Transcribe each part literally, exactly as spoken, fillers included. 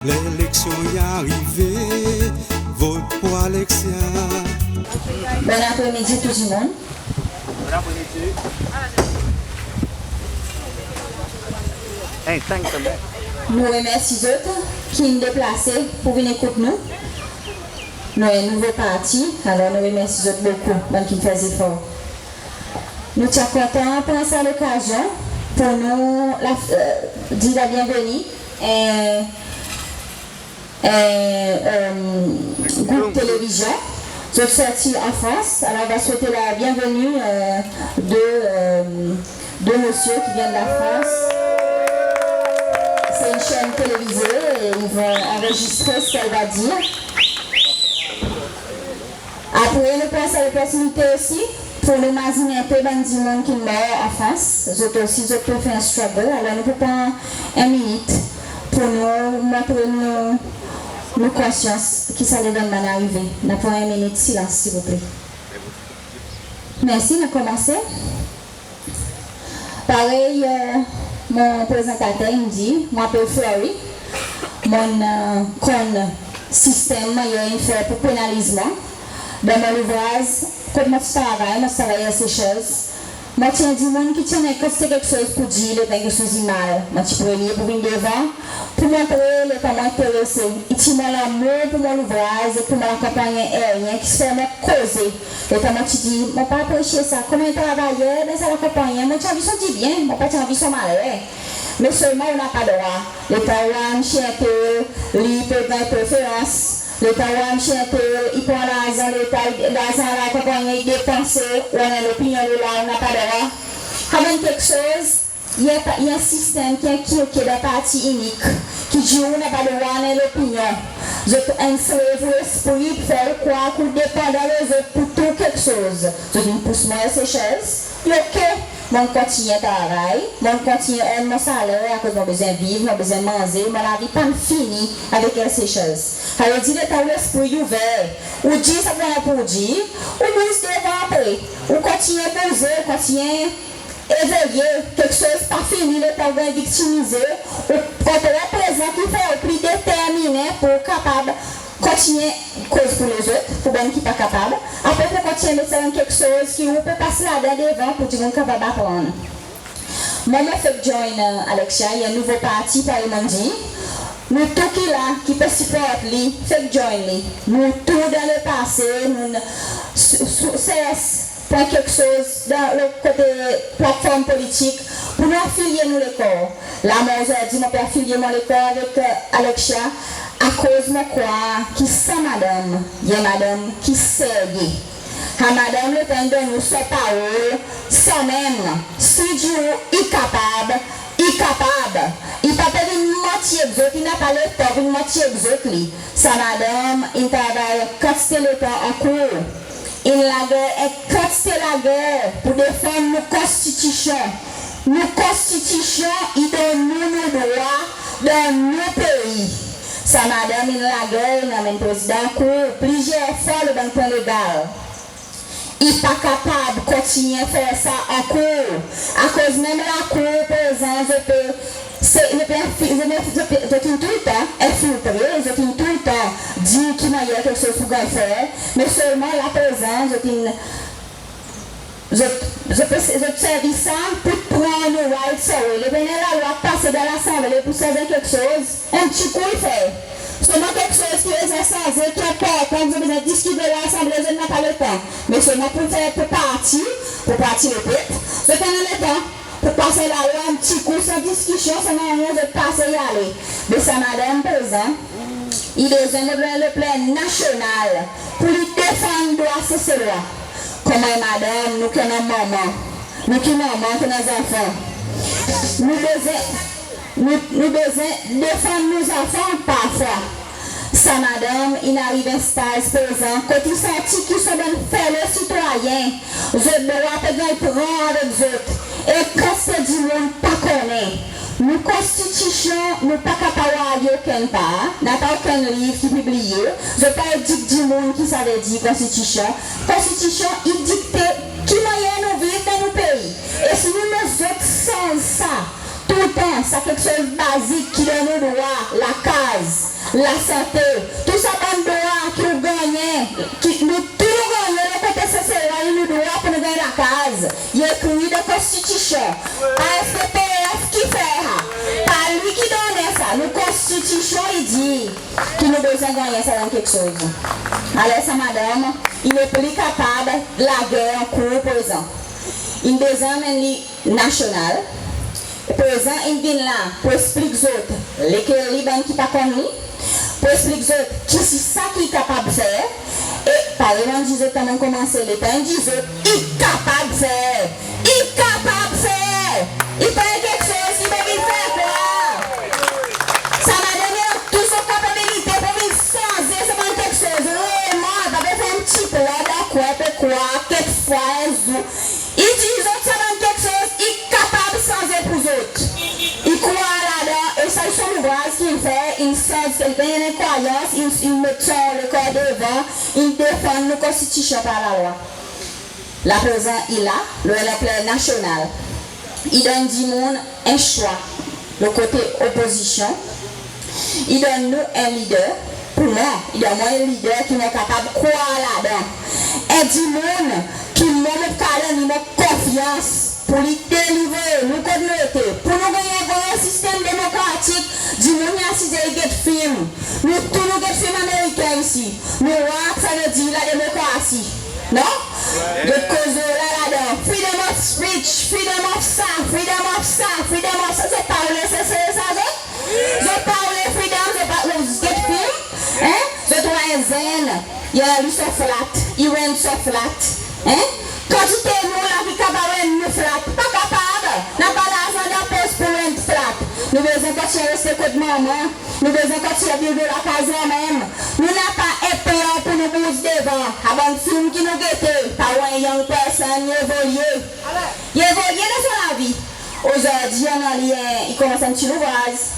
Leleksyon i arive, vot pour Alexia. Bon apre midi tou dimoun. Nou remersi zot ki'n deplase pour vin ekout nou. Nou en nouvo parti, alor nou remersi zot bokou, bann ki'n fer zefor. Nou ti a kontan pran sa lokazyon pour nou la, dir la byenveni, e, e, group televizyon. Zot sorti an Frans, alor nou va swete la byenveni, e, de, e, de mesye ki vyen la Frans. Se en shenn televize, e i va anrezistre sa i va dir. Apre nou pran sa loportinite osi pour nou mazin en pe bann dimoun ki'n mor an Frans, zot osi zot pe fer en struggle, alor nou pou pran en minit pour nou montre nou, nou konsyans ki sa levennman in arive. Nou a pran en minit silans, silvouple. Mersi, nou a konmanse. Parey, e, mon prezantater in dir, mon apel Flory, mon, e, konn sistenm mannyer in fer pour penaliz mwan. Dan mon louvraz, kot mon ti travay, mon ti travay Air Seychelles, mon ti en dimoun ki ti annan kantite keksoz pour dir letan keksoz i mal. Mon ti premye pour vin devan, pour montre letan mon enterese, i ti mon lanmour pour mon louvraz e pour mon lakonpannyen aeryen ki ti fer mon koze. Letan mon ti dir, mon pa apresye sa, konman en travayer dan sa lakonpannyen, mon ti anvi son dibyen, mon pa ti anvi son maler. Me selman ou napa drwa, letan ou war msye entel, li pe ganny preferans, letan ou war msye entel, i pran larzan Leta, larzan lakonpannyen i depanse, ou annan lopinyon lo la, ou napa drwa. Sa bann keksoz, i en pa, i en sistenm ki enkilke dan parti inik, ki dir ou napa drwa annan lopinyon. Zot enslave ou lespri pour fer ou krwar ki ou depandan lo zot pour tou keksoz. Zot in pous mwan Seychelles, i ok, mon kontinyen travay, mon kontinyen earn mon saler akoz mon bezwen viv, mon bezwen manze, mon lavi pa'n fini avek Air Seychelles. Sa i vedir letan ou lespri i ouver, ou dir sa ou annan pour dir, ou bouz devan apre, ou kontinyen bouze, ou kontinyen eveye, keksoz pa fini letan ou ganny viktimize, ou kontre prezan ki fer ou pli determinen pour ou kapab kontinyen koz pour lezot, pour bann ki pa kapab, apre pour kontinyen met sa dan keksoz ki ou pe pas ladan devan pour dimoun kapab aprann. Mwan mon fek join, e, Alexia, i en nouvo parti parey mon'n dir. Nou tou ki la, ki pe siport li, fek join li. Nou tou dan lepase, nou'n sou, sou, sers pran keksoz dan lo kote platform politik pour nou afilye nou lekor. La mon ozordi mon pe afilye mon lekor avek, e, Alexia, akoz mon krwar ki sa madanm, i en madanm ki serye. Sa madanm letan in donn ou son parol, sanmenm si i dir ou i kapab, i kapab. I pa pe vin manti ek zot, i napa letan vin manti ek zot li. Sa madanm in travay kantite letan an kour. In lager en kantite lager pour defann nou konstitisyon. Nou konstitisyon i donn nou nou drwa dan nou pei. Sa madanm in lager, in anmenn prezidan an kour plizyer fwa lo bann pwen legal. I pa kapab kontinyen fer sa ankor, akoz menm lakour prezan zot pe, se, zot pe, zot pe, zot pe, zot in toultan enfiltre, zot in toultan dir ki mannyer keksoz pou ganny fer, me selman la prezan zot in, zot, zot pe, zot servi sa pour pran nou rights away. Lepli lalwa pase dan Lasanble pour serten keksoz, en pti kou i fer. Selman keksoz ki bezwen sanze, ki enportan, ki zot bezwen diskit dan Lasanble, zot napa letan. Me selman pour fer pour parti, pour Parti Lepep, zot annan letan pour pas lalwa en pti kou, san diskisyon, san nanryen, zot pase, i ale. Me sa madanm prezan, i bezwen lepli, lepli nasyonal pour li defann drwa Seselwa. Konman en madanm, nou ki annan manman, nou ki manman, ki annan zanfan, nou bezwen, nou, nou bezwen defann nou zanfan parfwa. Sa madanm in ariv en staz prezan kot i santi ki son bann fellow sitwayen, zot drwa pe ganny pran avek zot, e kantite dimoun pa konnen. Nou konstitisyon, nou pa kapab war li okenn par, napa okenn liv ki pibliye, zot pa edik dimoun ki savedir konstitisyon. Konstitisyon i dikte ki mannyer nou viv dan nou pei. E si nou lezot sanz sa toultan, sa keksoz bazik ki donn nou drwa, lakaz, lasante, tou sa bann drwa ki ou gannyen, ki nou tou nou gannyen lo kote Seselwa, nou drwa pour nou ganny lakaz. I ekri dan Konstitisyon. Pa S P P F ki fer sa. Pa li ki donnen sa. Nou Konstitisyon i dir ki nou bezwen gannyen sa bann keksoz. Alor sa madanm, i nepli kapab lager ankour prezan. In bezwen anmenn li nasyonal. Prezan in vin la pour eksplik zot lekel li bann ki pa konn li, pour eksplik zot ki si sa ki i kapab fer. E parey mon'n dir zot, konman in komanse, letan in dir zot i kapab fer, i kapab fer. I pa en keksoz ki pe vin fer krwar. Sa madanm i annan tou son kapabilite pour vin sanze sa bann keksoz. Reman, pa bezwen fer en pti plan dan kwen pe krwar kekfwa en zour. I dir zot sa bann keksoz i kapab sanze pour zot. I krwar ladan, e sa i son louvraz ki in fer, in sanz, i annan en krwayans, in, in met son lekor devan, in defann nou Konstitisyon par lalwa. La prezan i la, lo en lanpler nasyonal. I donn dimoun en swa lo kote opozisyon. I donn nou en lider, pour mwan, i donn mwan en lider ki mon kapab krwar ladan. En dimoun ki mon, mon kapab donn li mon konfyans pour li delivre nou kot nou ete, pour nou ganny en vremem sistenm demokratik. Dimoun i asize i get fim. Nou tou nou get fim Ameriken isi. Nou war sa i vedir la demokrasi. Non? Zot koz lo la ladan. Freedom of speech, freedom of sa, freedom of sa, freedom of sa. Zot pa oule sa, se sa zot? Zot pa oule freedom, zot pa oule get fim? En? Zot war en zenn, i annan li son flat, i rent son flat. En? Kantite nou la ki kapab rent nou flat? Pa kapab. Napa larzan dan pos pour rent flat. Nou bezwen kontinyen reste kot manman. Nou bezwen kontinyen viv dan lakaz lanmenm. Nou napa en plan pour nou bouz devan. A bann fim ki nou gete, pa war en young person i evolye. I evolye dan son lavi. Ozordi i annan li, i konmans en pti louvraz.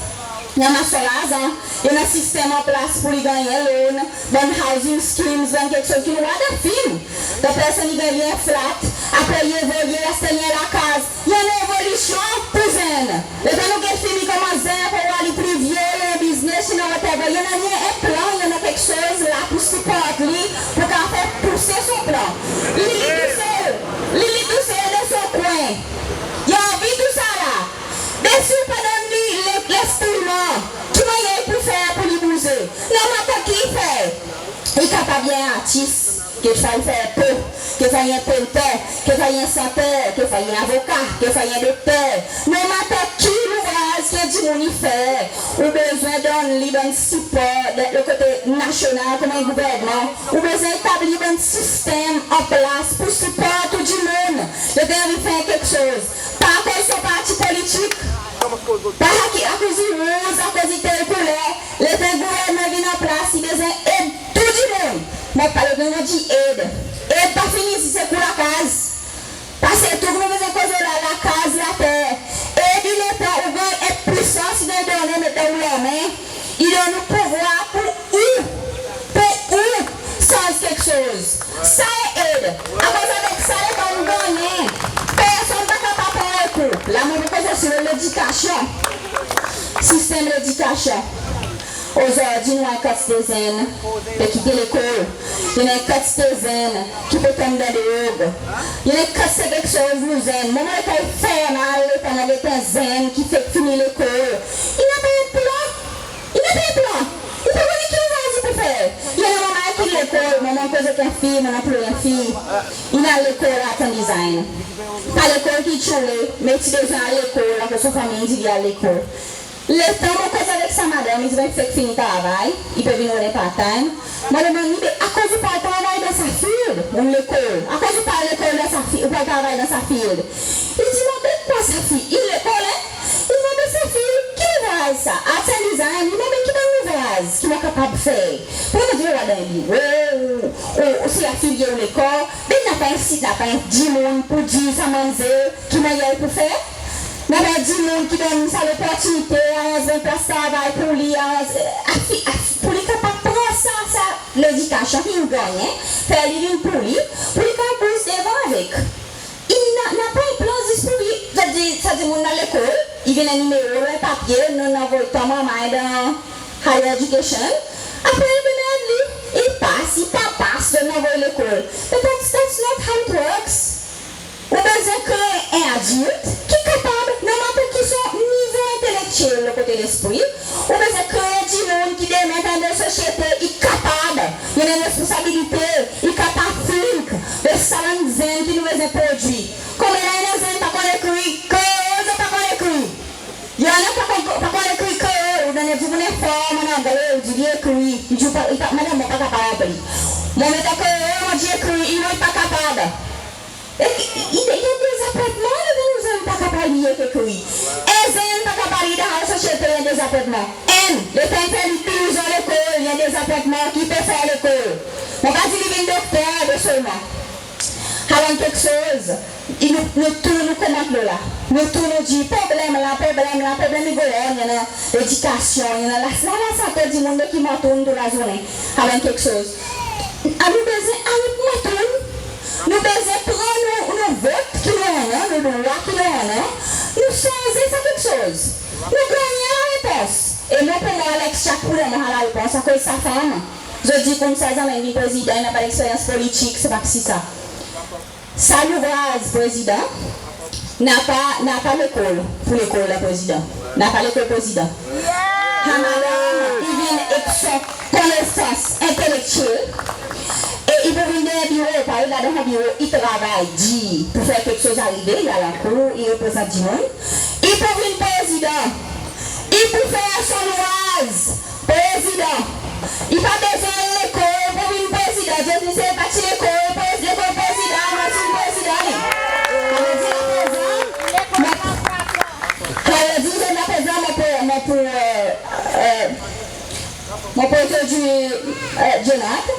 I annan son larzan. I annan sistenm an plas pour li ganny loan. Bann housing schemes, bann keksoz ki nou war dan fim. Dan personn i ganny li en flat. Apre i evolye, aster li en lakaz. I annan evolisyon pour zenn. Letan nou get fim, i konmans zenn, apre ou war li pli vye, i annan biznes, i annan whatever. I annan li en plan, i annan keksoz la pour siport li, pour kapab fer pouse son plan. Li, li tousel, li, li tousel dan son kwen. I anvi tou sa la. Me si ou pa donn li le, lenstriman, ki mannyer i pou fer pour li bouze? Non, mon tank i fer. I kapab en artis, kekfwa i fer po, kekfwa i en penter, kekfwa i en santer, kekfwa i en avoka, kekfwa i en dokter. No matter ki louvraz ki en dimoun i fer, ou bezwen donn li bann sipor de, lo kote nasyonal konman en gouvernman. Ou bezwen etabli bann sistenm an plas pour siport ou dimoun. Letan i anvi fer keksoz, pa akoz son parti politik, pa aki-, akoz i rouz, akoz i tel kouler. Letan gouvernman vin an plas, i bezwen ed tou dimoun. Mon pa, letan mon dir ed, ed pa fini si se pour lakaz. Parski tou nou bezwen koz la, lakaz, later. Ed i letan ou ganny en pwisans, i ganny donnen, met dan ou lanmen. I donn ou pouvwar pour ou, pour ou sanz keksoz. Sa i ed. Akoz avek sa, letan ou gannyen, personn pa kapab pran ou kou. La mon pe koz osi lo ledikasyon. Sistenm ledikasyon. Ozordi nou annan en kantite zenn pe kite lekol. I annan en kantite zenn ki pe tonm dan drog. I annan en kantite keksoz nou zenn. Mwan mon letan i fer mal letan mon get en zenn ki fek fini lekol. I napa en plan. I napa en plan. I pa konn ki i pou fer. I annan manman ki lekol, mwan mon koz ek en fi, mon anplway en fi. In al lekol art and design. Pa lekol ki i tchoule, me i ti bezwen al lekol, akoz son fanmir i dir li al lekol. Letan mon koz avek sa madanm, i ti pe fek fini travay, i pe vin rod en part-time. Mon demann li, be akoz ou pa al travay dan sa field, ou lekol? Akoz ou pa al lekol dan sa fi-, ou pa al travay dan sa field? I dir mwan, be kwa sa field? I lekol, en? I dir mwan, be sa field, ki louvraz sa? Art and design. I dir mwan, be ki bann louvraz ki mon kapab fer? Pou mon dir ou al dan en biwo, ou, ou, ou si afilye ou lekol, be napa en sit, napa en dimoun pour dir sa manze ki mannyer i pou fer. Napa en dimoun ki donn sa loportinite, aranz bann plas travay pour li, aranz, e, afi-, af-, pour li kapab pran sa, sa ledikasyon ki in gannyen, fer li vin pour li, pour li kapab bouz devan avek. I na, napa en plan zis pour li. Sa dir, sa dimoun in al lekol, i vin en nimero lo en papye, nou, nou anvoy tan manman dan higher education, apre i demed li, i pas, i pa pas, zot anvoy lekol. But that's, that's not how it works. Ou bezwen kree en adilt ki kapab, no mata ki son nivo entelektyel lo kote lespri, ou bezwen kree dimoun ki demen dan en sosyete i kapab, i annan responsabilite, i kapab think. Be sa bann zenn ki nou bezwen prodwi. Konbyen la i annan zenn pa konn ekri, kreol zot pa konn ekri. I annan pa konn, pa konn ekri kreol, ou dan en dimoun en form an angle, ou dir li ekri, i dir ou pa, i pa, madanm mon pa kapab ranpli. Mon met an kreol, mon dir ekri, i dir mwan i pa kapab. E, i, i, i annan dezapwentman, nou, nou zenn pa kapab lir ek ekri. En zenn pa kapab lir dan en sosyete, i annan dezapwentman. En, letan i fer li douz an lekol, i annan dezapwentman ki pe fer lekol. Mon pa dir li vin dokter, be selman. Avan keksoz, i nou, nou tou nou komant lo la. Nou tou nou dir problenm la, problenm la, problenm i go on, i annan ledikasyon, i annan la, la, lasante dimoun, dokiman tourn tou lazournen. Avan keksoz. A nou bezwen ale pou nou tourn. Nou bezwen pran nou, nou vot ki nou annan, nou drwa ki nou annan. Nou sanze sa keksoz. Nou gannyen larepons. E mwan pou mwan Alexia Coulon, mon a larepons akoz sa fanm. Zot dir koumsa zanmen vin prezidan, i napa leksperyans politik, se pa si sa. Sa louvraz prezidan, napa, napa lekol pou lekol la prezidan. Napa lekol prezidan. Ha madanm i vin ek son konesans entelektyel e i pou vin dan biro, parey la dan biro i travay dir pou fer keksoz arive, i al ankour, i reprezant dimoun. I pou vin prezidan, i pou fer son louvraz. Prezidan, i pa bezwen al lekol pou vin prezidan. Dye Sey pa ti lekol, prez-, lekol prezidan, mwan ti prezidan li. Sa i dir aprezan, mon, sa i dir aprezan mon pou, mon pou, e, e, mon pou entrodwir, e, Jonathan.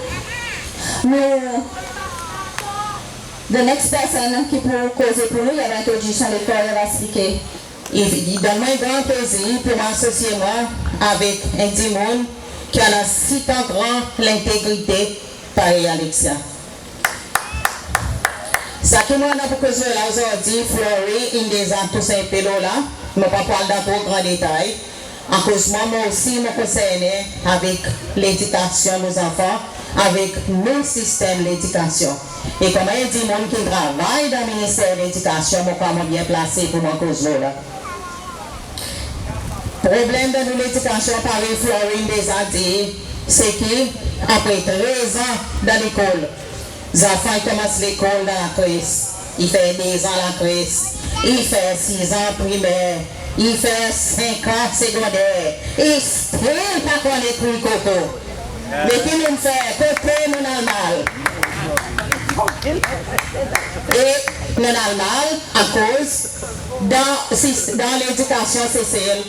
Nou, the next person ki pou koze pou nou, i ava entrodwir son lekol, i ava eksplike. I, i donn mwan gran plezir pou mwan asosye mwan avek en dimoun ki annan sitan gran lentegrite parey Alexia. Sa ki mon annan pou koz lo la ozordi, Flory in deza tous en pe lo la, mon pa pou al dan tro gran detay, akoz mwan, mwan osi mon konsernen avek ledikasyon nou zanfan, avek nou sistenm ledikasyon. E konman en dimoun ki travay dan Minister Ledikasyon, mon krwar mon byen plase pou mwan koz lo la. Problenm dan nou ledikasyon, parey Flory in deza dir, se ki apre trez an dan lekol, zanfan i konmans lekol dan lakres, i fer dezan lakres, i fer sizan primer, i fer senkan segonder, i still pa konn ekrir koko. Me ki nou'n fer, kote nou'n al mal? E nou'n al mal akoz dan sis-, dan ledikasyon Sesel,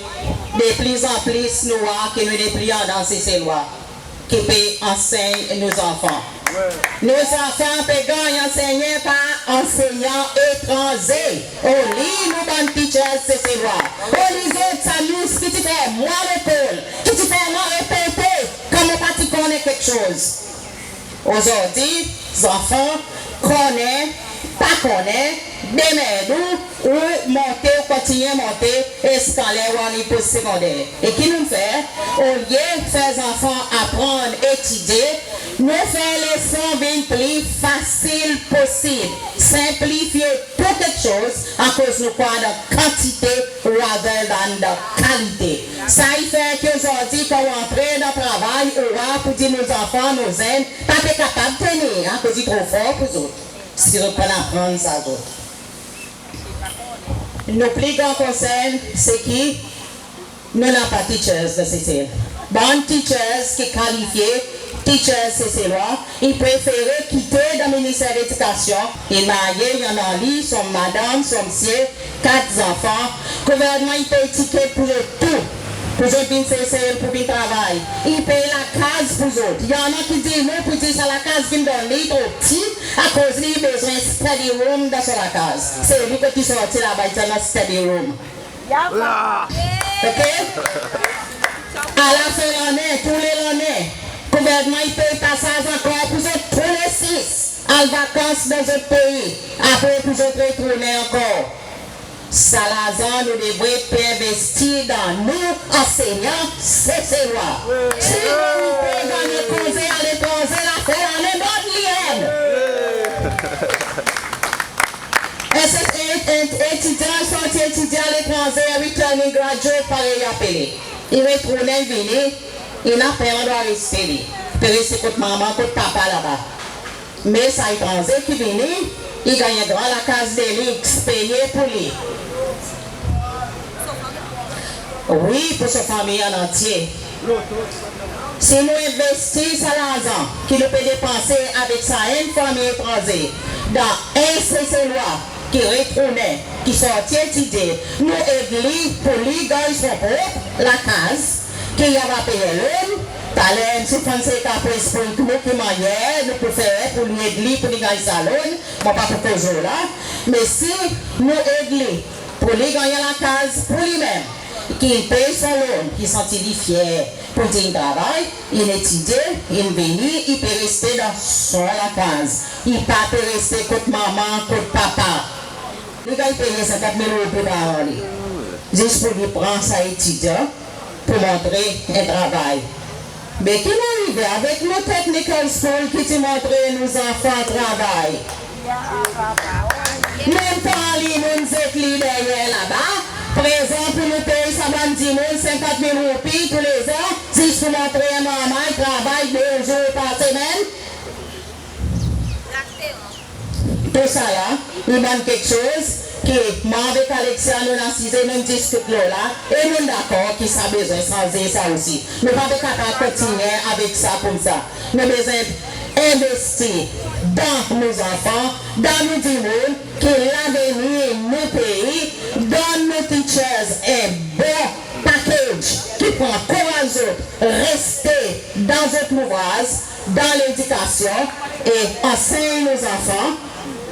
de pli an pli nou war ki nou nepli annan Seselwa ki pe ansenny nou zanfan. Nou zanfan pe ganny ansennyen par ansenyan etranze, oli nou bann teachers Seselwa, oli zot sa lous ki ti fer mwan lekol, ki ti fer mwan repete kan mon pa ti konnen keksoz. Ozordi, zanfan konnen, pa konnen, demerd ou, ou monte, ou kontinyen monte, ziska ler ou al pos segonder. E ki nou'n fer? Olye fer zanfan aprann etidye, nou fer leson vin pli fasil posib, senplifye tou keksoz, akoz nou krwar dan kantite rather than dan kalite. Sa i fer ki ozordi kan ou antre dan travay, ou war pou dir nou zanfan, nou zenn pa pe kapab tenir, akoz i tro for pou zot si zot pa'n aprann sa zot. Nou pli gran konsern se ki nou napa teachers dan Sesel. Bann teachers ki kalifye, teachers Seselwa, i prefere kite dan Minister Ledikasyon, i marye, i annan li, son madanm, son msye, kat zanfan. Gouvernman i pey tiket pou zot tou, pou zot vin Sesel pou vin travay. I pey lakaz pou zot. I annan ki dir nou pou dir sa lakaz ki'n donn li tro pti, akoz li i bezwen study room dan son lakaz. Se li kot i sorti laba, i annan study room. Oke? Alafen lannen, tou le lannen, gouvernman i pey pasaz ankor pou zot tou le sis al vakans dan zot pei, apre pou zot retounen ankor. Sa larzan nou devret pe envestir dan nou ansenyan Seselwa. Si nou pe ganny konze aletranze, lafer la li menm. En, en, en etidyan sorti etidye aletranze, returning graduate parey i apele. I retournen vini, i napa landrwa reste li. Pe reste kot manman, kot papa laba. Me sa etranze ki vini, i ganny en gran lakaz deluxe peye pour li. Wi, pour son fanmir an antye. Si nou envestir sa larzan ki nou pe depanse avek sa enn fanmir etranze dan en Seselwa ki retournen, ki sorti etidye, nou ed li pour li ganny son prop lakaz, ki i ava peye loan. Taler Msye Fonseca pou eksplik nou ki mannyer nou pou fer pour li, ed li pour li ganny sa loan. Mon pa pou koz lo la. Me si nou ed li pour li ganny lakaz pour li menm, ki i pey son loan, ki i santi li fyer pour dir in travay, in etidye, in vini, i pe reste dan son lakaz. I pa pe reste kot manman, kot papa. Li ganny peye senkant mil roupi par an li, zis pour li pran sa etidyan pour montre en travay. Me ki nou arive avek nou technical school ki ti montre nou zanfan travay? Nou'n pran li, nou'n zet li deryer laba. Prezan pour nou pey sa bann dimoun senkant mil roupi toulezan, zis pour montre en manman i travay de zour par semenn? Tousala, i bann keksoz ki mwan avek Alexia nou'n asize, nou'n diskit lo la, e nou'n dakor ki sa bezwen sanze sa osi. Nou pa pe kapab kontinyen avek sa koumsa. Nou bezwen envestir dan nou zanfan, dan nou dimoun, ki lavenir nou pei. Donn nou teachers en bon package ki pou ankouraz zot reste dan zot louvraz, dan ledikasyon, e anseny nou zanfan,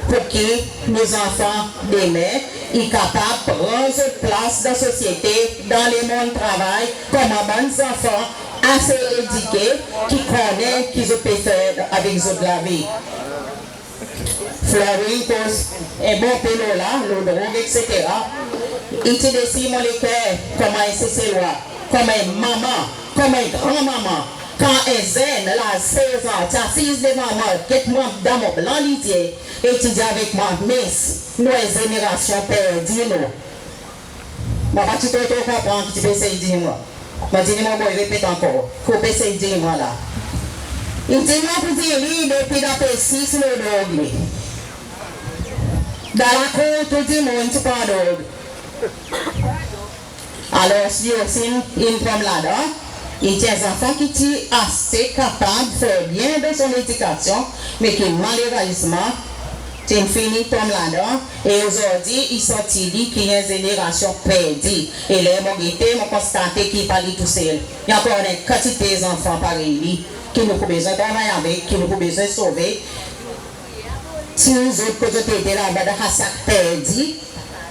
pour ki nou zanfan demen i kapab pran zot plas dan sosyete, dan lemonn travay, konman bann zanfan ase edike, ki konnen ki zot pe fer avek zot lavi. Florine koz en bon pe lo la, lo drog, etsetera. I ti desir mon leker konman en Seselwa, konman en manman, konman en granmanman. Kan en zenn laz sez an ti asiz devan mwan, get mwan dan mon blan lizye, e ti dir avek mwan, Miss, nou en zenerasyon perdi nou. Mon pa ti tro, tro konpran ki ti pe esey dir mwan. Mon dir li, mon bway, repet ankor, ki ou pe esey dir mwan la? I dir mwan pour dir li depi dan P six lo drog li. Dan lakour tou dimoun ti pran drog. Alors li osi in, in tonm ladan. I ti en zanfan ki ti ase kapab fer byen dan son ledikasyon, me ki malerezman ti'n fini tonm ladan, e ozordi i santi li ki en zenerasyon perdi. E ler mon gete, mon konstate ki i pa li tousel. I ankor annan en kantite zanfan parey li ki nou pou bezwen travay avek, ki nou pou bezwen sove. Tir zot kot zot ete laba dan sa sak perdi,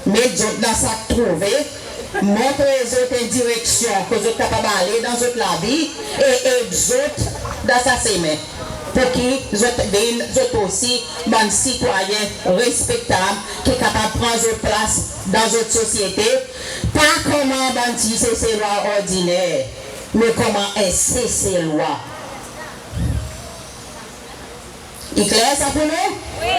met zot dan sak trouve, montre zot en direksyon kot zot kapab ale dan zot lavi, e ed zot dan sa semen, pour ki zot vin zot osi bann sitwayen respektab ki kapab pran zot plas dan zot sosyete, pa konman bann pti Seselwa ordiner, me konman en Seselwa. I kler sa pour nou? Wi.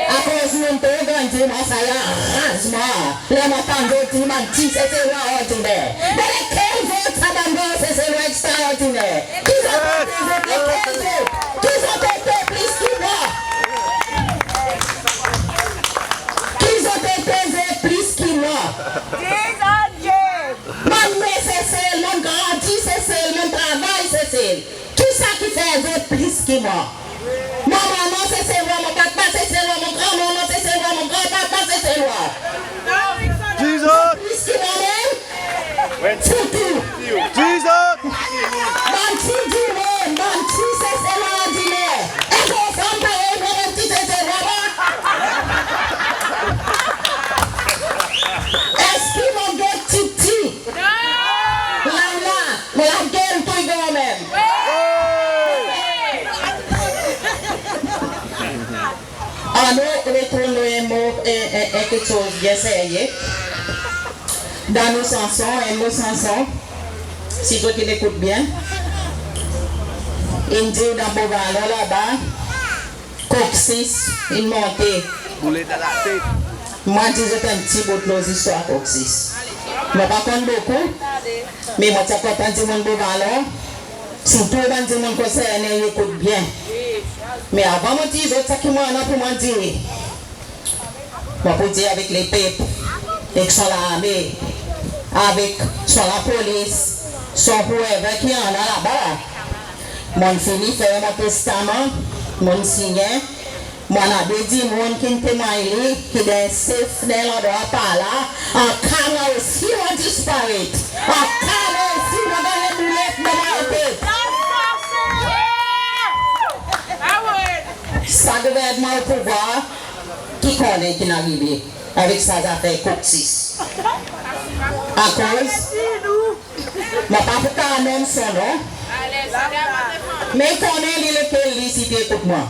Akoz nou'n tro ganny dir mwan sa i anraz mwan. Ler mon tann zot dir bann pti Seselwa ordiner. Me lekel zot sa bann gran Seselwa ekstraordiner? Ki zot ete zot? Lekel zot? Ki zot ete plis ki mwan? Ki zot ete zot plis ki mwan? Bann ne Sesel, bann grandi Sesel, bann travay Sesel. Kisa ki fer zot plis ki mwan? Mon manman Seselwa, mon papa Seselwa, mon granmanman Seselwa, mon granpapa Seselwa. Dir zot! Plis ki mwan menm? Fouti! Dir zot! Bann pti dimoun, bann pti Seselwa ordiner. Eski ou fanm parey mwan, bann pti Seselwa la? Eski mon get ptipti? Non! La, la, mon lager tou i gran menm. Annou retourn lo en mo, en, en, en keksoz byen serye. Dan nou sanson, enn nou sanson, si zot in ekout byen, in dir dan Beau Vallon laba, koksis in monte. Boule dan latet. Mon dir zot en pti bout lo zistwar koksis. Mon pa konn bokou, me mon ti a kontan dimoun Beau Vallon, sirtou bann dimoun konsernen, i ekout byen. Me avan mon dir zot sa ki mon annan pour mon dir, mon pou dir avek lepep, ek son larme, avek son lapolis, son whoever ki annan laba. Mon'n fini fer mon testaman, mon'n sinyen, mon annan de dimoun ki'n temwanny li, ki dan sef dan landrwa par la, an ka mwan osi mon disparet, an ka mwan osi mon ganny boulet dan mon latet. Sa gouvernman o pouvwar ki konnen ki'n arive avek sa zafer koksis. Akoz, mon pa pou kapab nonm son non, me i konnen li lekel li, si i pe ekout mwan.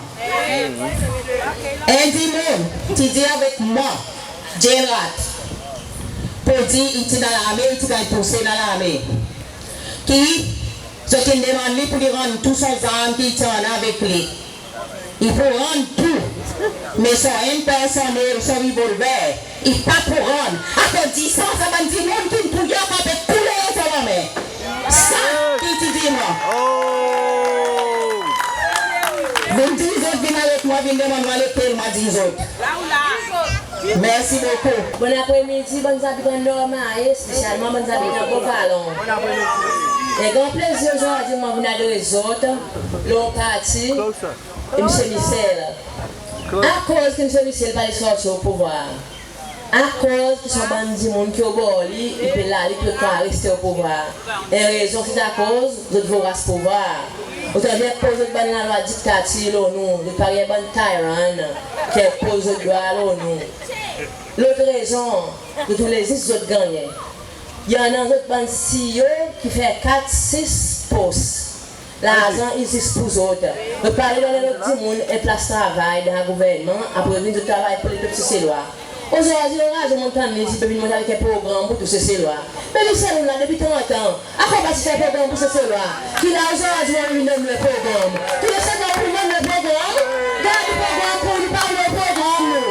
En dimoun ti dir avek mwan, Jane Rat, pour dir i ti dan larme, i ti ganny pouse dan larme, ki zot in demann li pour li rann tou son zarm ki i ti annan avek li. I pou rann tou, me son enn personnel, son revolver, i pa pou rann. Akoz dir sa, sa bann dimoun ki'n touye, pa pe koule son lanmen. Sa ki ti dir mwan. Vin dir zot, vin avek mwan, vin demann mwan lekel mon dir zot. Mersi bokou. Bon apremidi bann zabitan Nor Mahé, espesyalman bann zabitan Beau Vallon. En gran plezir ozordi mon vin adres zot lo parti Msye Michel. Akoz ki Msye Michel pa le sorti o pouvwar? Akoz ki son bann dimoun ki obor li, i pe lalit pour zot kapab reste o pouvwar. En rezon se akoz zot voras pouvwar. Otrement, akoz zot bann lalwa diktatir lo nou, zot parey bann tyrann ki enpoz zot drwa lo nou. Lot rezon, zot oule zis zot gannyen. I annan zot bann CEO ki fer kat, sis pos. Larzan i zis pour zot. Zot pa le donn lot dimoun en plas travay dan gouvernman, apre vin zot travay pour lepep Seselwa. Ozordi, lo radyo mon tann li dir pe vin mont avek en progranm pour tou Seselwa. Me Michel la depi trant an, akoz pa ti fer progranm pour Seselwa? Ki la ozordi ou vin donn nou en progranm? Tou le senk an pour li donn nou en progranm? Gard progranm pour li, pa nou progranm nou.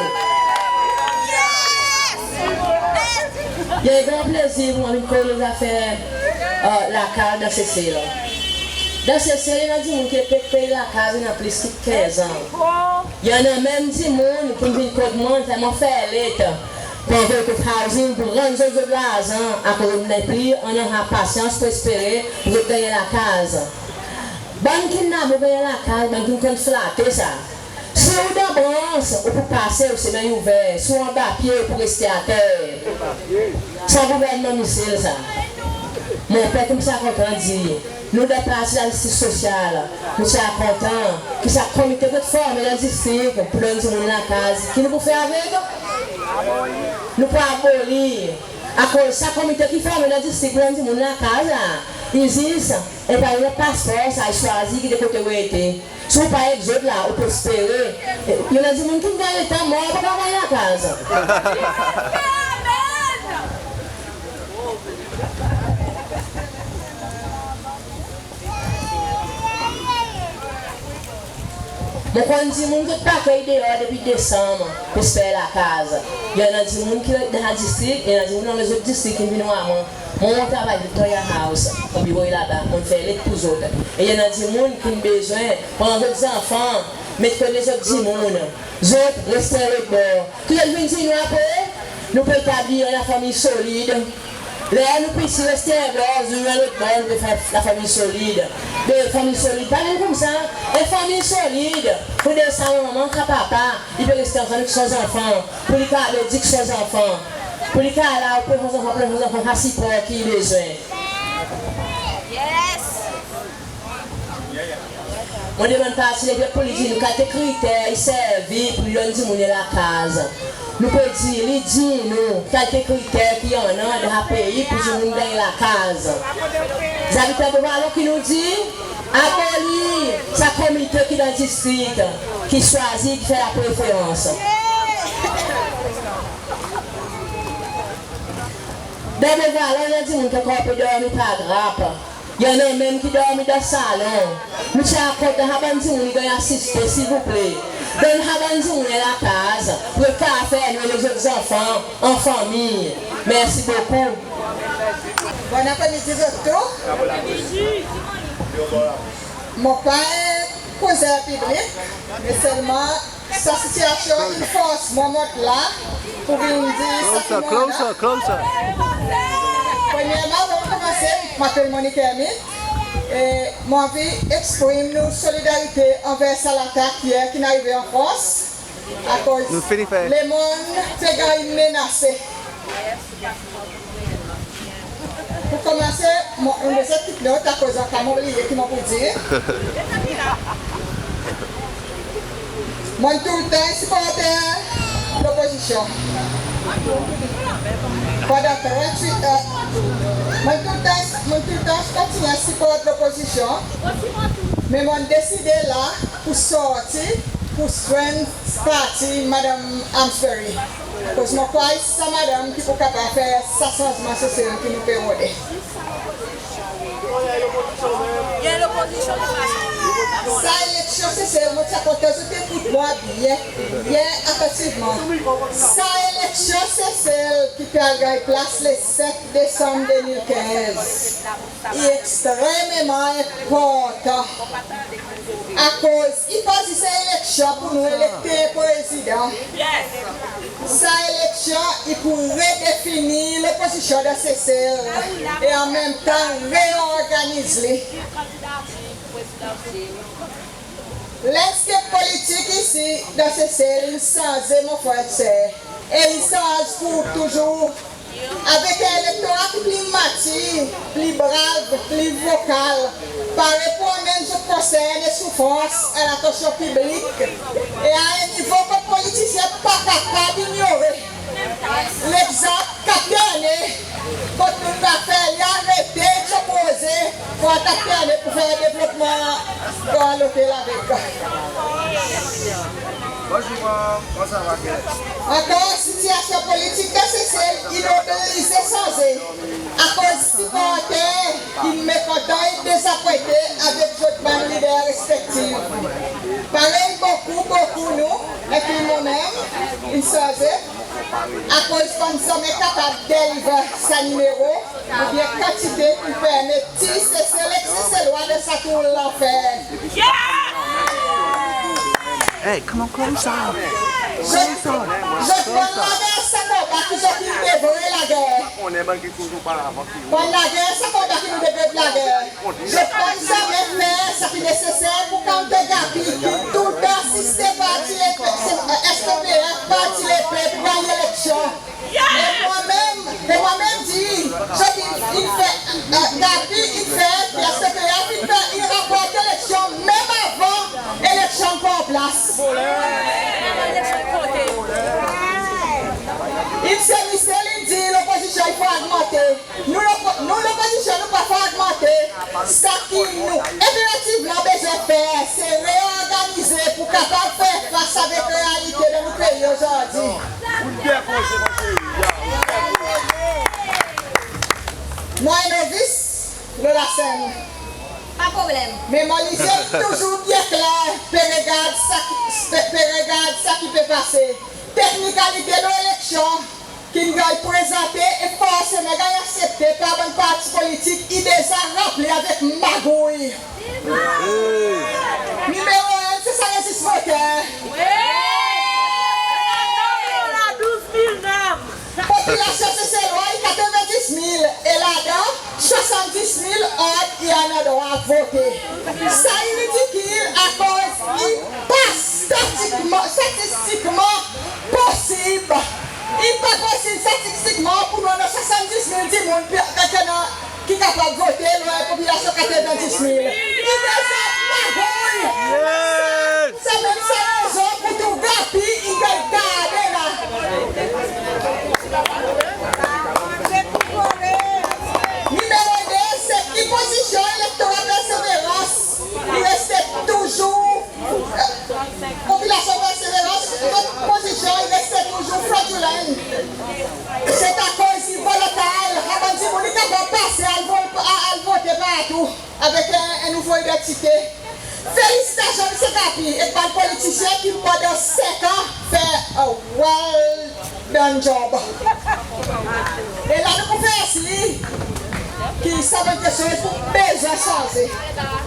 I en gran plezir pour mwan vin koz lo zafer, e, lakaz dan Sesel. Dan Sesel, i annan dimoun ki pe pey lakaz, i annan plis ki kenz an. I annan menm dimoun ki'n vin kot mwan, fer mwan fer let pour anvoy kot Housing pour rann zot zot larzan, akoz zot nepli annan pasyans pour espere pour zot ganny lakaz. Bann ki'n nabou ganny lakaz, bann ki'n konn flate sa. Si ou dan brans, ou pou pase, ou semen i ouver. Si ou anba pye, ou pou reste ater. Sa gouvernman Michel sa. Mon pe kontan dir, nou dan parti Lazistis Sosyal, nou ti a kontan ki sa komite ki forme dan distrik pour donn dimoun lakaz, ki nou pou fer avek? Nou pou aboli. Akoz sa komite ki forme dan distrik pour donn dimoun lakaz la, i zis en parey paspor sa, i swazir ki de kote ou ete. Si ou pa ek zot la, ou pe espere. I annan dimoun ki'n ganny letan mor, pa ganny lakaz. Mon konn dimoun ki pakey deor depi Desanm, pe esper lakaz. I annan dimoun ki dan sa distrik, i annan dimoun dan lezot distrik ki'n vin war mwan. Mon, mon travay Victoria House, mon biro i laba, mon fer let pour zot. E i annan dimoun ki'n bezwen pran zot zanfan, met kot lezot dimoun. Zot reste lotbor. Ki zot vin dir nou apre? Nou pe etablir en lafanmir solid. Ler nou piti reste en bor, zour nou al lotbor, nou pe fer lafanmir solid. Be fanmir solid pa vin koumsa. En fanmir solid, pour de sa manman, sa papa, i pe reste ansanm ek son zanfan, pour li kapab edik son zanfan, pour li kapab la pour son zanfan, pour son zanfan sa sipor ki i bezwen. Mon demann parti lepep pour li dir nou kalite kriter i servi pour li donn dimoun en lakaz. Nou pe dir li, dir nou kalite kriter ki annan dan sa pei pour dimoun ganny lakaz. Zabitan Beau Vallon, ki nou dir? Aboli sa komite ki dan distrik, ki swazir, ki fer lapreferans. Ler Beau Vallon, i annan dimoun ki ankor pe dormi par drap. I annan menm ki dormi dan salon. Mon ti a kontan sa bann dimoun i ganny asiste, silvouple. Donn sa bann dimoun en lakaz pour kapab fer lwe lezot zanfan an fanmir. Mersi bokou. Bonn apremidi zot tou. Mon pa en kozer piblik, me selman sa sitiyasyon in fors mwan mont la pour vin dir sa ki mon annan. Premyerman, avan mon konmanse, mon apel Monique Hermine. E mon anvi eksprim nou solidarite anver sa latak yer ki'n arive an Frans, akoz lemonn pe ganny menase. Pour konmanse, mon, mon bezwen kit not akoz anka mon bliye ki mon pou dir. Mon'n toultan siporte lopozisyon. Pandan trant-wit, e, mon'n toultan, mon'n toultan kontinyen siport lopozisyon. Me mon'n deside la pour sorti pour zwenn parti Madanm Amesbury. Akoz mon krwar i sa madanm ki pou kapab fer sa sanzman Sesel ki nou pe rode. Sa eleksyon Sesel, mon ti a kontan zot ekout mwan byen, byen atantivman. Sa eleksyon Sesel ki pe al ganny plas le senk Desanm de mil kenz. I ekstrememan enportan. Akoz i pa zis en eleksyon pour nou elekte prezidan. Sa eleksyon i pour redefini lopozisyon dan Sesel e an menm tan reorganiz li. Landscape politik isi dan Sesel in sanze, mon frer ek ser, e i sanz pour touzour. Avek en elektora ki pli matir, pli brav, pli vokal, pare pour anmenn zot konsern e soufrans a latansyon piblik, e a en nivo kot politisyen pa kapab inyore. Legzanp, Katerne, kot nou'n ganny fer li arete son proze pour atak Katerne pour fer devlopman dan lotel avek. Bonzour, mwan, mwan sa va byen. Ankor, sitiyasyon politik dan Sesel in oblize sanze, akoz siporter in mekontan e dezapwente avek zot bann lider respektif. Parey bokou, bokou nou, enkli mwan menm, in sanze, akoz pa'n zanmen kapab deliver sa nimero oubyen kantite ki permet tir Sesel ek Seselwa dan sa tou lanfer. Hey, come on, closer. Zot, zot pran lager sa konba ki zot in devre lager. Pran lager sa konba ki nou devre lager. Zot pa'n zanmen fer sa ki neseser pour counter Gappy, ki toultan asiste parti lepe, SPPF, parti lepep pour ganny eleksyon. E mwan menm, e mwan menm dir, zot in, in fer, e, Gappy in fer, SPPF in fer, in ranport eleksyon menm avan eleksyon pour an plas. Msye Michel in dir lopozisyon i fragmante. Nou lopo-, nou lopozisyon nou pa fragmante. Sa ki nou efektivman bezwen fer, se reorganize pour kapab fer fas avek realite dan nou pei ozordi. Mwan en novis lo lasenn. Pa problenm. Me mon lizye touzour byen kler, pe regard sa ki, pe, pe regard sa ki pe pase. Teknikalite dan eleksyon ki'n ganny prezante e forseman ganny aksepte par bann parti politik, i deza ranpli avek magouy. Nimero enn, se sa rezis voter. Popilasyon Seselwa i katreven-dis mil, e ladan swasann-dis mil ord i annan drwa vote. Sa i ridikil akoz i pa statikman, statistikman posib. I pa posib statistikman pour nou annan swasann-dis mil dimoun ki annan, ki kapab vote lo en popilasyon katreven-dis mil. I deza magouy. Yes! Se menm sa rezon pour tou Gappy i ganny garde la. Nimero de, se ki pozisyon elektora Perseverance i reste touzour, e, popilasyon Perseverance, zot pozisyon i reste touzour fraudulent. Se akoz i volatil, Felisitasyon Msye Kapi ek bann politisyen ki pandan senk an fer a well done job. E la nou pou fer sir ki sa bann kestyon pou bezwen sanze.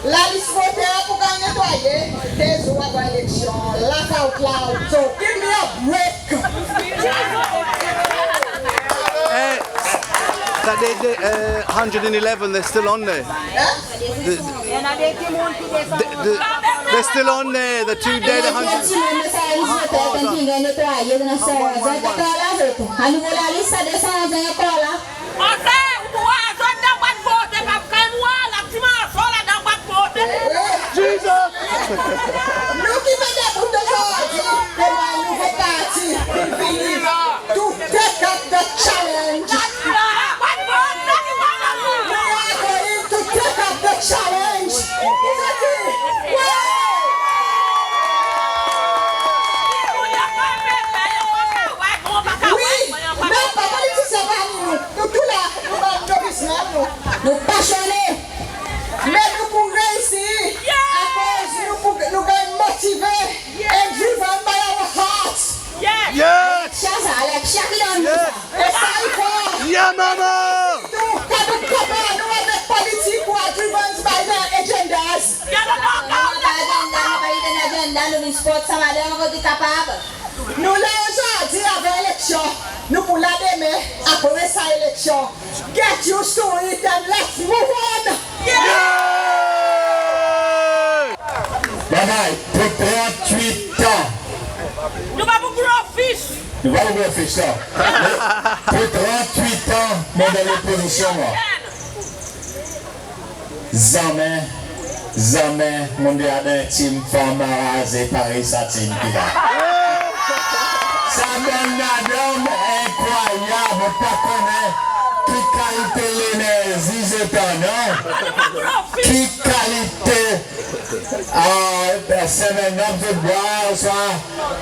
Lalis voter pou ganny netwaye de zour avan eleksyon. Laugh out loud. So, give me a break. Eh, sa de, de, eh, hundred and eleven, they're still on there. Hein? The, the, the, they're still on there, the two dead, a hundred. Hold on. Hold on, one, one, one. Annou lalis sa de san onz ankor la. Anse, ou war zot dan bwat vote, pa pou kay war la ti manson la dan bwat vote. Jesus! Nou ki pe debout ozordi konman nouvo parti, vini to take up the challenge. We are going to take up the challenge. Wi, non, pa politisyen parmi nou. Nou tou la, nou bann biznismenn nou. Nou pasyone. Me nou pou reisi. Akoz nou pou, nou ganny motive and driven by our hearts. Yes! Sa, sa, sa ki donn nou sa. E sa i for. Yeah, mama! Tou, kan nou konpare nou avek politik ou a driven by their agendas. Nou pa agendas, nou pa agendas, nou vin siport sa madanm kot i kapab. Nou la ozordi avan eleksyon, nou pou la demen apre sa eleksyon. Get used to it and let's move on! Babay, pou trannwit an. Nou pa pou blofis. Nou pa pou blofis, non. Pou trannwit an, mon dan lopozisyon, mwan. Zanmen, zanmen mon'n de adan en tim fanm anraze parey sa tim ki la. Sa bann madanm enkrwayab, ou pa konnen ki kalite lenerzi zot annan, ki kalite, a, seven up zot bwar, ouswa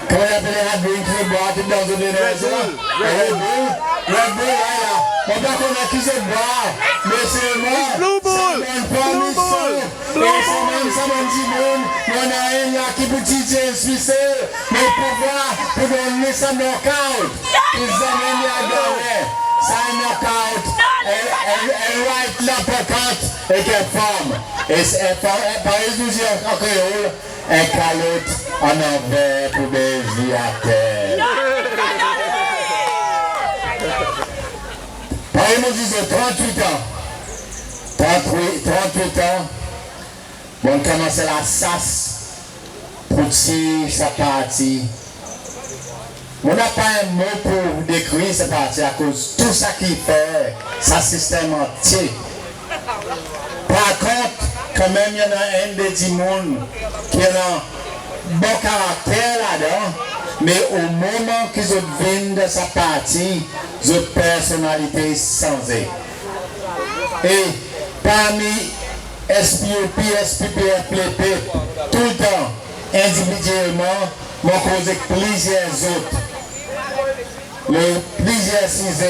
Koman i apele, hard drink ki zot bwar, ki dan zot lenerzi la. Red Bull. Red Bull, red Bull, la, la. Mon pa konnen ki zot bwar, me selman Blue Bull. Sa bann fanm isi, e selman sa bann dimoun, mon annan enn la ki pou DJ Swisel, me pouvwar pou donn li sa knockout. Ki zanmen li a gannyen, sa knockout, en, en, en right la pokant, e ki fanm. E, e, parey nou dir an, an kreol, en kalot an anver pou bezwen ater. Parey mon dir zot, trannwit an. Trannwit, trannwit an. Bon, konman se lasas pou tir sa parti. Mon napa en mo pou dekrir sa parti akoz tou sa ki fer sa sistenm antye. Par kont, kanmenm i annan enn de dimoun ki annan bon karakter ladan, me o moman ki zot vin dan sa parti, zot personalite sanze. E parmi S P U P, S P P F, Lepep, toultan, endividyelman, mon koz ek plizyer zot lo plizyer size.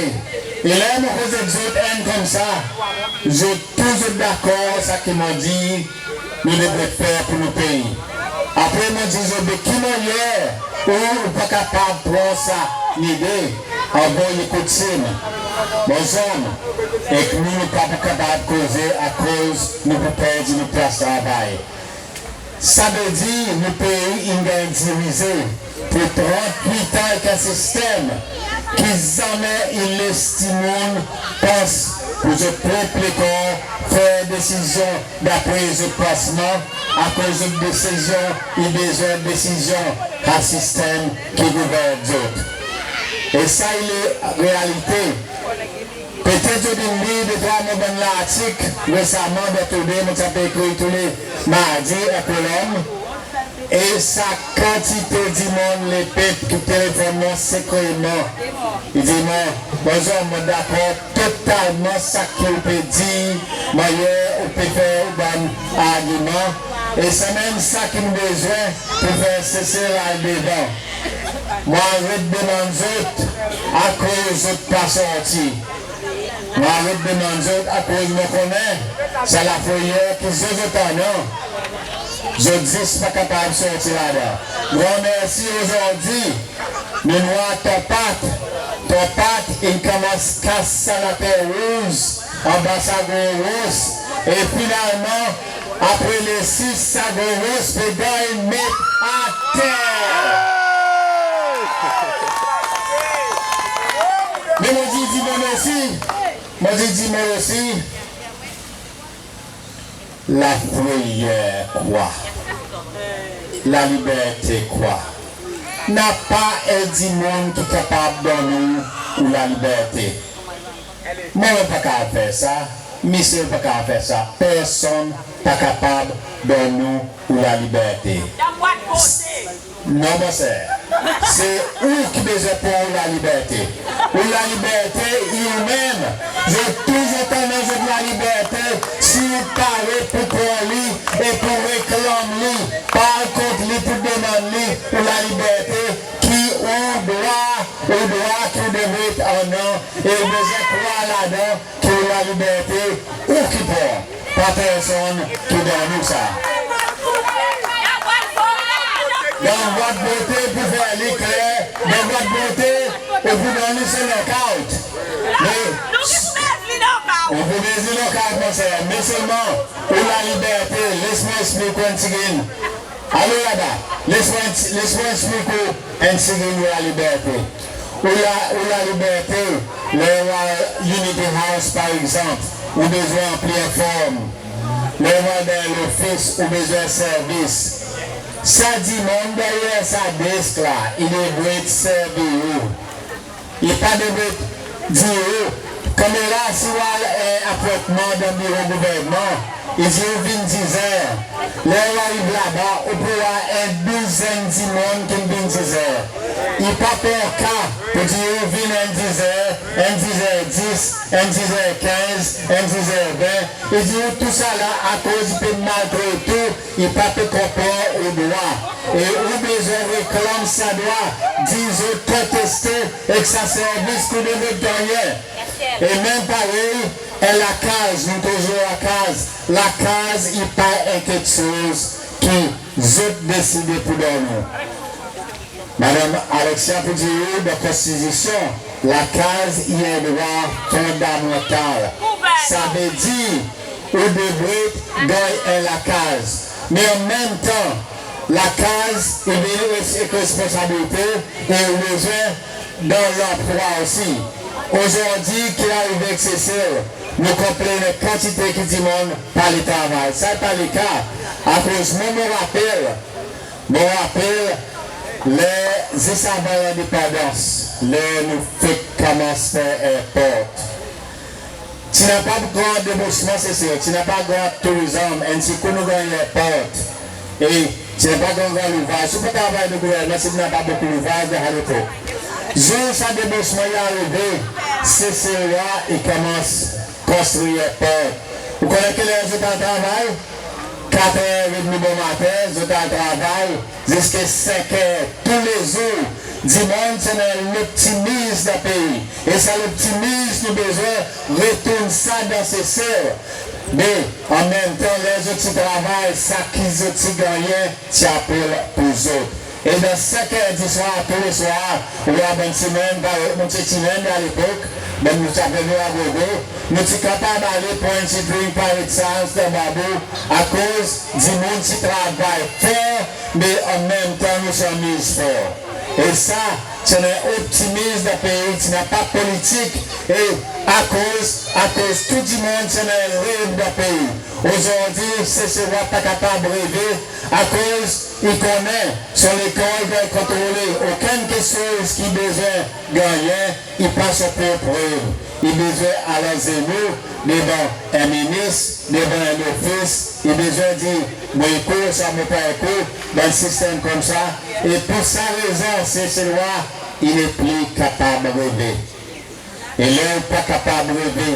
E ler mon koz ek zot enn koumsa, zot tou zot dakor sa ki mon dir nou devret fer pour nou pei. Apre mon dir zot de ki mannyer ou, ou pa kapab pran sa lide, anvoy li kout fil. Mon zanmi, ek nou, nou pa pou kapab koze akoz nou pou perdi nou plas travay. Savedir nou pei in ganny dirize pour trannwit an ek en sistenm ki zanmen in les dimoun pans pour zot prop lekor, fer desizyon dapre zot pansman, akoz zot desizyon i bezwen desizyon sa sistenm ki gouvern zot. E sa i le realite. Petet zot in lir detrwa mon bann lartik resaman dan Today, mon ti pe ekrir tou le mardi en kolonn. E sa kantite dimoun, Lepep, ki telefonn mwan sekreman, i dir mwan, "Mon zanmi, mon dakor totalman sa ki ou pe dir, mannyer ou pe fer ou bann argiman, e sanmenm sa ki nou bezwen pour fer Sesel al devan." Mon aret demann zot akoz zot pa sorti. Mon aret demann zot akoz mon konnen sa lafreyer ki zot, zot annan. Zot zis pa kapab sorti ladan. Gran mersi ozordi, nou'n war Ton Pat. Ton Pat in konmans kas sa later rouz anba sa gro ros. E finalman, apre le sis, sa gro ros pe ganny met ater. Me mon dir, dir mon osi, mon dir, dir mon osi, lafreyer kwa? Laliberte kwa? Napa en dimoun ki kapab donn ou ou laliberte. Mwan mon pa kapab fer sa, misye pa kapab fer sa, personn pa kapab donn ou ou laliberte. Non, mon ser. Se ou ki bezwen pran ou laliberte. Ou laliberte i ou menm. Zot tou zot annan zot laliberte si ou pare pour pran li e pour reklanm li, pa al kont li pour demann li ou laliberte ki ou drwa, ou drwa ki ou devret annan e ou bezwen krwar ladan ki ou laliberte ou ki pran, pa personn ki donn ou sa. Dan bwat vote, pour fer li kler, dan bwat vote, ou pou donn li se lockout. Me ou pou bezwen lockout, mon ser, me selman ou laliberte, les mwan eksplik ou en pti gin. Ale laba, les mwan, les mwan eksplik ou en pti gin ou laliberte. Ou la, ou laliberte, ler ou al Unity House par egzanp, ou bezwen ranpli en form. Ler ou al dan lofis, ou bezwen servis. Sa dimoun deryer sa desk la, i devret servi ou. I pa devret dir ou, konmela si ou al en apwentman dan biro gouvernman, i dir ou vin diz er. Ler ou ariv laba, ou pou war en douzenn dimoun ki'n vin diz er. I pa fer ka pour dir ou vin en diz er, en diz er dis, en diz er kenz, en diz er ven. I dir ou tousala akoz i pe maltret ou, i pa pe konpran ou drwa. E ou bezwen reklanm sa drwa, dir zot konteste ek sa servis ki ou devret gannyen. E menm parey, en lakaz, nou touzour lakaz, lakaz i pa en keksoz ki zot deside pour donn ou. Madanm Alexia pou dir ou, dan Konstitisyon, lakaz i en drwa fondamantal. Savedir ou devret ganny en lakaz. Me an menm tan, lakaz i vin ek responsabilite e ou bezwen dan lanplwa osi. Ozordi ki arive ek Sesel, nou konplenen kantite ki dimoun pa le travay. Sa pa le ka, akoz mwan mon rapel, mon rapel ler zis avan lendepandans, ler nou fek konmans fer erport, ti napa gran debousman Sesel, ti napa gran tourizm, enn ti kou nou ganny erport. E ti napa gran, gran louvraz. Si ou pa travay dan gouvernman, se ti napa bokou louvraz dan sa lepok. Zour sa debousman i arive, Seselwa i konmans konstri erport. Ou konnen ki ler zot al travay? Kat er edmi bomaten, zot al travay ziska senk er toulezour. Dimoun ti annan loptimizm dan pei. E sa loptimizm nou bezwen retourn sa dan Sesel. Me an menm tan, ler zot ti travay, sa ki zot ti gannyen ti apel pour zot. E dan senk er diswar, touleswar, ou war bann timoun, parey mon ti timoun alepok, bann nou ti apel nou agogo, nou ti kapab ale pran en ti drink par Ritz House dan Babou, akoz dimoun ti travay for, me an menm tan nou ti anmiz for. E sa, ti annan optimizm dan pei, ti napa politik, e akoz, akoz tou dimoun ti annan rev dan pei. Ozordi, Seselwa pa kapab reve, akoz i konnen son lekol ganny kontrole. Okenn keksoz ki bezwen gannyen, i pa sipoze rev. I bezwen al azenou devan en minis, devan en lofis, i bezwen dir, mon ekout sa, mon pa ekout, dan sistenm koumsa. E pour sa rezon, Seselwa i nepli kapab reve. E ler ou pa kapab reve,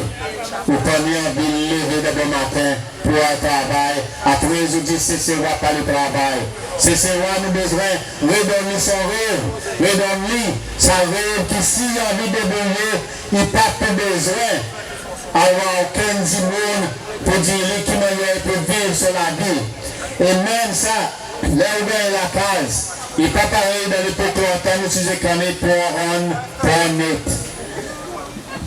ou pa ni anvi leve dan bomaten pour al travay, apre ou dir Seselwa pa le travay. Seselwa nou bezwen redonn li son rev, redonn li sa rev ki si i anvi debourye, i pa pou bezwen avoir okenn dimoun pour dir li ki mannyer i pou viv son lavi. E menm sa, ler ou ganny lakaz, i pa parey dan lepok lontan nou ti zis ganny pran rann, pran net.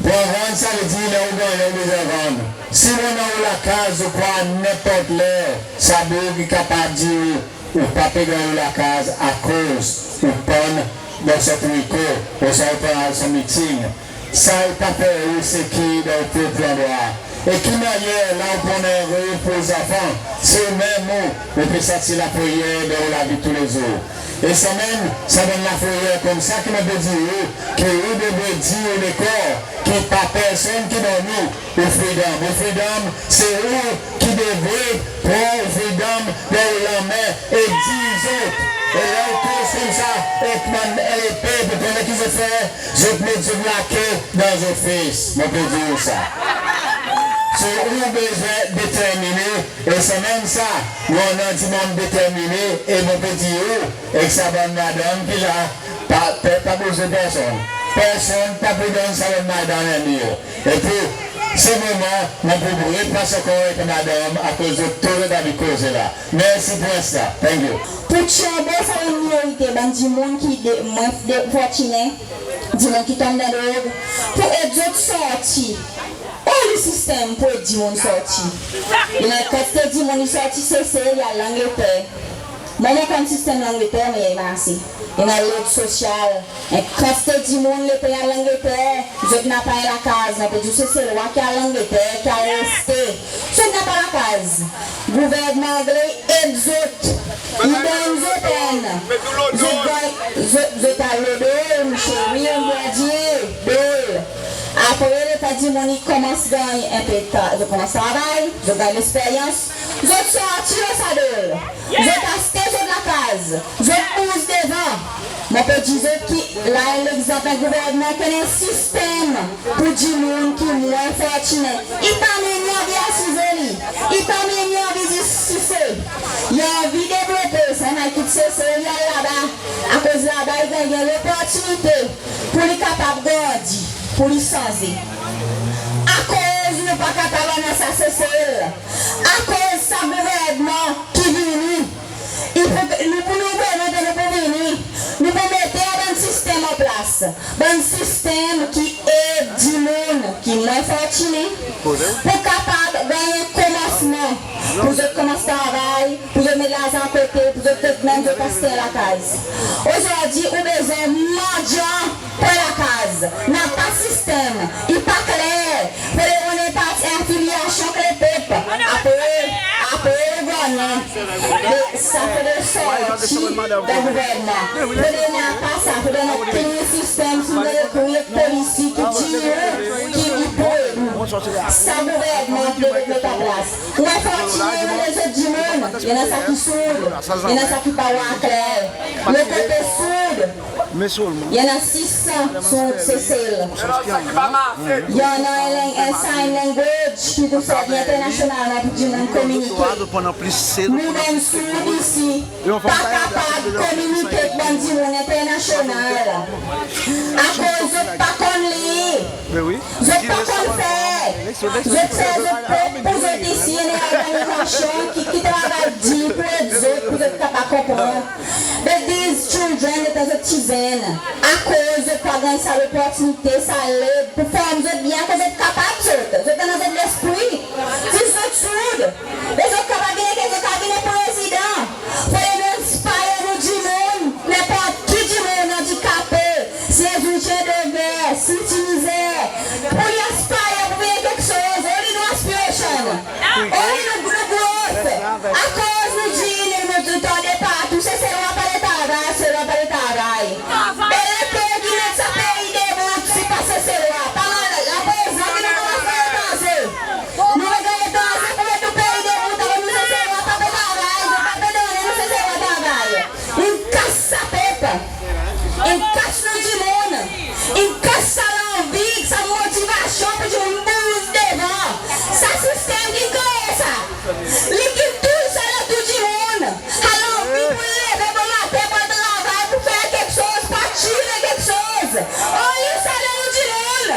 Pran rann, savedir ler ou ganny, ou bezwen rann. Si ou annan ou lakaz, ou krwar nenport ler sa boug i kapab dir ou, ou pa pe ganny ou lakaz akoz ou pa'n dan son triko, ouswa ou pa'n al son miting. Sa i pa fer ou sekir dan ou prop landrwa. E ki mannyer la ou pou annan en rov pour zanfan, se ou menm ou, ou pe santi lafreyer dan ou lavi toulezour. E sanmenm sa bann lafreyer koumsa ki mon pe dir ou, ki ou devret dir ou lekor ki pa personn ki donn ou ou freedom. Ou freedom, se ou ki devret pran ou freedom dan ou lanmen e dir zot. E ler ou koz koumsa ek bann lepep, ou konnen ki zot fer? Zot met zot lake dan zot fes, mon pe dir ou sa. So ou bezwen determine, e sanmenm sa, nou annan dimoun determine, e mon pe dir ou, ek sa bann madanm ki la, pa, pa, pa bezwen personn. Personn pa pou donn sa bann madanm en mil. Epi, se moman, mon pou repas ankor ek madanm, akoz zot tou zot anvi koze la. Mersi pour sa. Thank you. Pour tyonbo sa bann minorite, bann dimoun ki de, mwen de, fortinen, dimoun ki tonm dan drog, pour ed zot sorti. Onli sistenm pour ed dimoun sorti. I annan kantite dimoun i sorti Sesel, i al Langleter. Mwan mon konn sistenm Langleter, mannyer i marse. I annan led sosyal. En kantite dimoun letan i al Langleter, zot napa en lakaz. Mon pe dir ou Seselwa ki al Langleter, ki al reste, zot napa lakaz. Gouvernman Angle i ed zot. I donn zot enn. Zot ganny, zot, zot al lo dol, msye, wi, mon Bondye, dol. Apre letan dimoun i konmans ganny en pe ta-, zot konmans travay, zot ganny leksperyans, zot sorti lo sa dol. Zot aste zot lakaz. Zot bouz devan. Mon pe dir zot ki la en legzanp en gouvernman ki annan en sistenm pour dimoun ki mwen fortinen. I pa menm i anvi asize li. I pa menm i anvi dir si se. I anvi devlope, sa i kit Sesel, i al laba. Akoz laba i ganny en loportinite pour li kapab grandi, pour li sanze. Akoz nou pa kapab annan sa Sesel? Akoz sa gouvernman ki vini, i pou, nou pou, nou gouvernman ki nou pou vini, nou pou mete bann sistenm an plas. Bann sistenm ki ed dimoun ki mwen fortinen pour kapab ganny en konmansman, pour zot konmans travay, pour zot met larzan kote, pour zot, zot menm zot aste lakaz. Ozordi ou bezwen mandyan pour lakaz. Napa sistenm, i pa kler. Fodre ou annan en parti, en afilyasyon ek lepep. Apre, apre ou ganny. Me sa fodre sorti dan gouvernman. Fodre napa sa, fodre annan klin sistenm, si nou ekri ek polisi ki dir ou ki i pou ed ou. Sa gouvernman devret met an plas. Mwen fortinen, i annan lezot dimoun, i annan sa ki sourd, i annan sa ki pa war kler. Lo kote sourd, i annan sis san sourd Sesel. I annan en lang-, en sign language ki nou servi enternasyonalman pour dimoun kominike. Nou menm sourd isi pa kapab kominike ek bann dimoun enternasyonal. Akoz zot pa konn lir. Zot pa konn fer. Zot fer zot prop pour zot isi, annan en lorganizasyon ki, ki travay dir pour ed zot, pour zot kapab konpran. But these children, letan zot ti zenn, akoz zot pa ganny sa loportinite, sa led pour form zot byen, akoz zot kapab zot, zot annan zot lespri. Si zot sourd, e zot kapab vin, zot kapab vin prezidan. Fodre nou enspire nou dimoun, nenport ki dimoun andikape, si en zour ti en dever, si ti mizer, pour li enspire pour vin keksoz, oli nou aspiration, oli nou, nou growth. Akoz nou dir nou, nou dir tou departou, Seselwa pa le travay, Seselwa pa le travay. E lekel ki met sa pei debout, si pa Seselwa, pa mal, aprezan ki nou konmans ganny etranze. Nou ganny etranze pour met nou pei debout, akoz nou Seselwa pa pe travay, nou pa pe donnen nou Seselwa travay. In kas sa pep, in kas nou dimoun, in kas sa lanvi, sa motivasyon pour dimoun bouz devan. Sa sistenm ki kree sa. Li ki touy sa dan tou dimoun. Sa lanvi pour leve bomaten, pour al travay, pour fer keksoz, pa tire keksoz. Oli sa dan nou dimoun.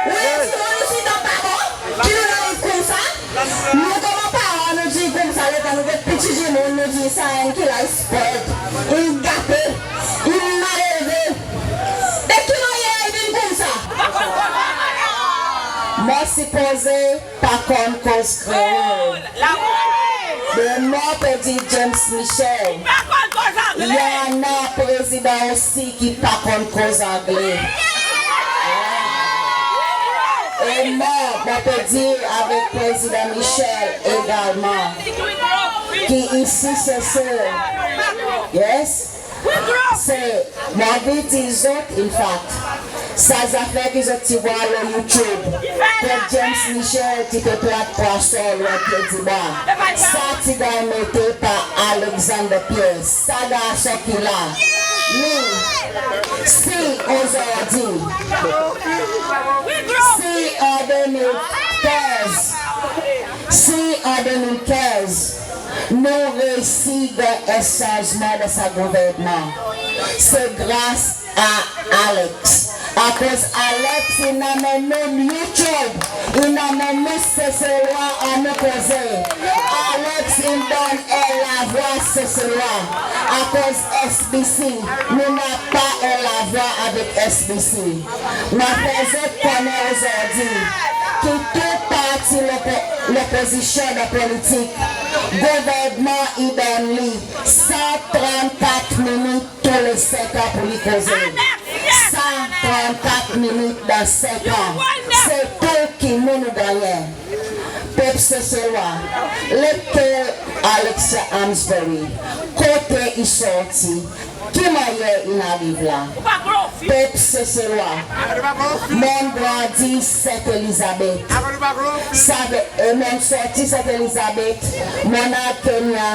Wi, dimoun, nou sitan pa bon ki nou annan koumsa. Nou konman paran nou dir koumsa letan nou get piti Enn ki la i spread, i gate, i malelve. Be ki mannyer i vin koumsa? Mon sipoze pa konn koz Kreol. Be mon pe dir James Michel, i annan prezidan osi ki pa konn koz Angle. E mon, mon pe dir avek Prezidan Michel egalman, ki isi Sesel, yes, se, mon anvi dir zot, in fact, sa zafer ki zot ti war lo YouTube, kot James Michel ti pe plant pwason lo en pye dibwa, sa ti ganny mete par Alexander Pierre, sa garson ki la. Li, si ozordi, si an de mil kenz, si an de mil kenz, nou reisi ganny en sanzman dan sa gouvernman, se gras a Alex. Akoz Alex in anmenn nou YouTube, in anmenn nou Seselwa annou koze. Alex in donn en lavwa Seselwa. Akoz S B C, nou napa en lavwa avek S B C. Mon a fer zot konnen ozordi ki tou parti lopo-, lopozisyon dan politik, gouvernman i donn li san trannkat minit tou le senk an pour li koze. San trannkat minit dan senk an. Se tou ki nou, nou gannyen. Pep Seselwa, lekel Alexia Amesbury, kote i sorti, ki mannyer in ariv la? Pep Seselwa, mon'n grandi Sainte-Elisabeth. Sa ve, e mon'n sorti Sainte-Elisabeth, mon'n al Kenya,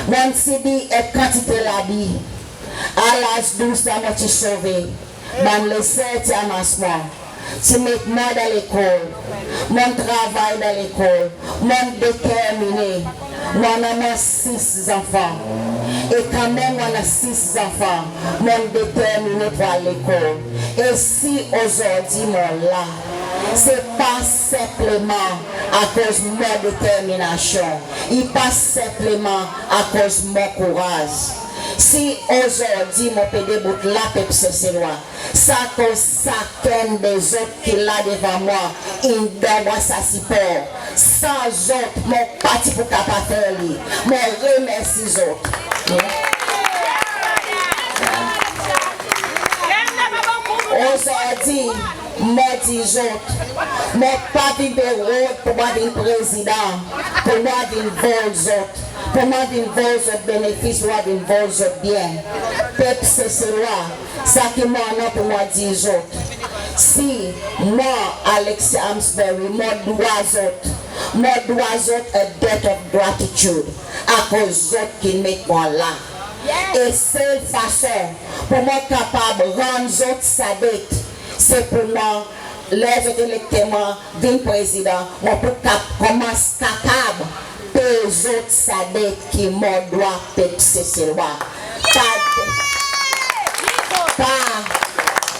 mon'n sibi en kantite labi. A laz douz an mon ti sove. Bann leser ti anmas mwan, ti met mwan dan lekol. Mon'n travay dan lekol. Mon'n determinen. Mon annan sis zanfan. E kanmenm mon annan sis zanfan, mon'n determinen pour al lekol. E si ozordi mon la, se pa senpleman akoz mon determinasyon. I pa senpleman akoz mon kouraz. Si ozordi mon pe debout la, pep Seselwa, se akoz sakenn de zot ki la devan mwan in donn mwan sa sipor. San zot, mon pa ti pou kapab fer li. Mon remersi zot. Ozordi, mon dir zot, mon pa vin pe rod pour mwan vin prezidan, pour mwan vin vol zot, pour mwan vin vol zot benefis, pour mwan vin vol zot byen. Pep Seselwa, sa ki mon annan pour mwan dir zot, si mwan, Alexia Amesbury, mon dwa zot, mon dwa zot a debt of gratitude, akoz zot ki'n met mwan la. E sel fason pour mwan kapab rann zot sa det, se pour mwan, ler zot elekte mwan vin prezidan, mon pou kap-, konmans kapab pey zot sa det ki mon dwa pep Seselwa. Pa, pa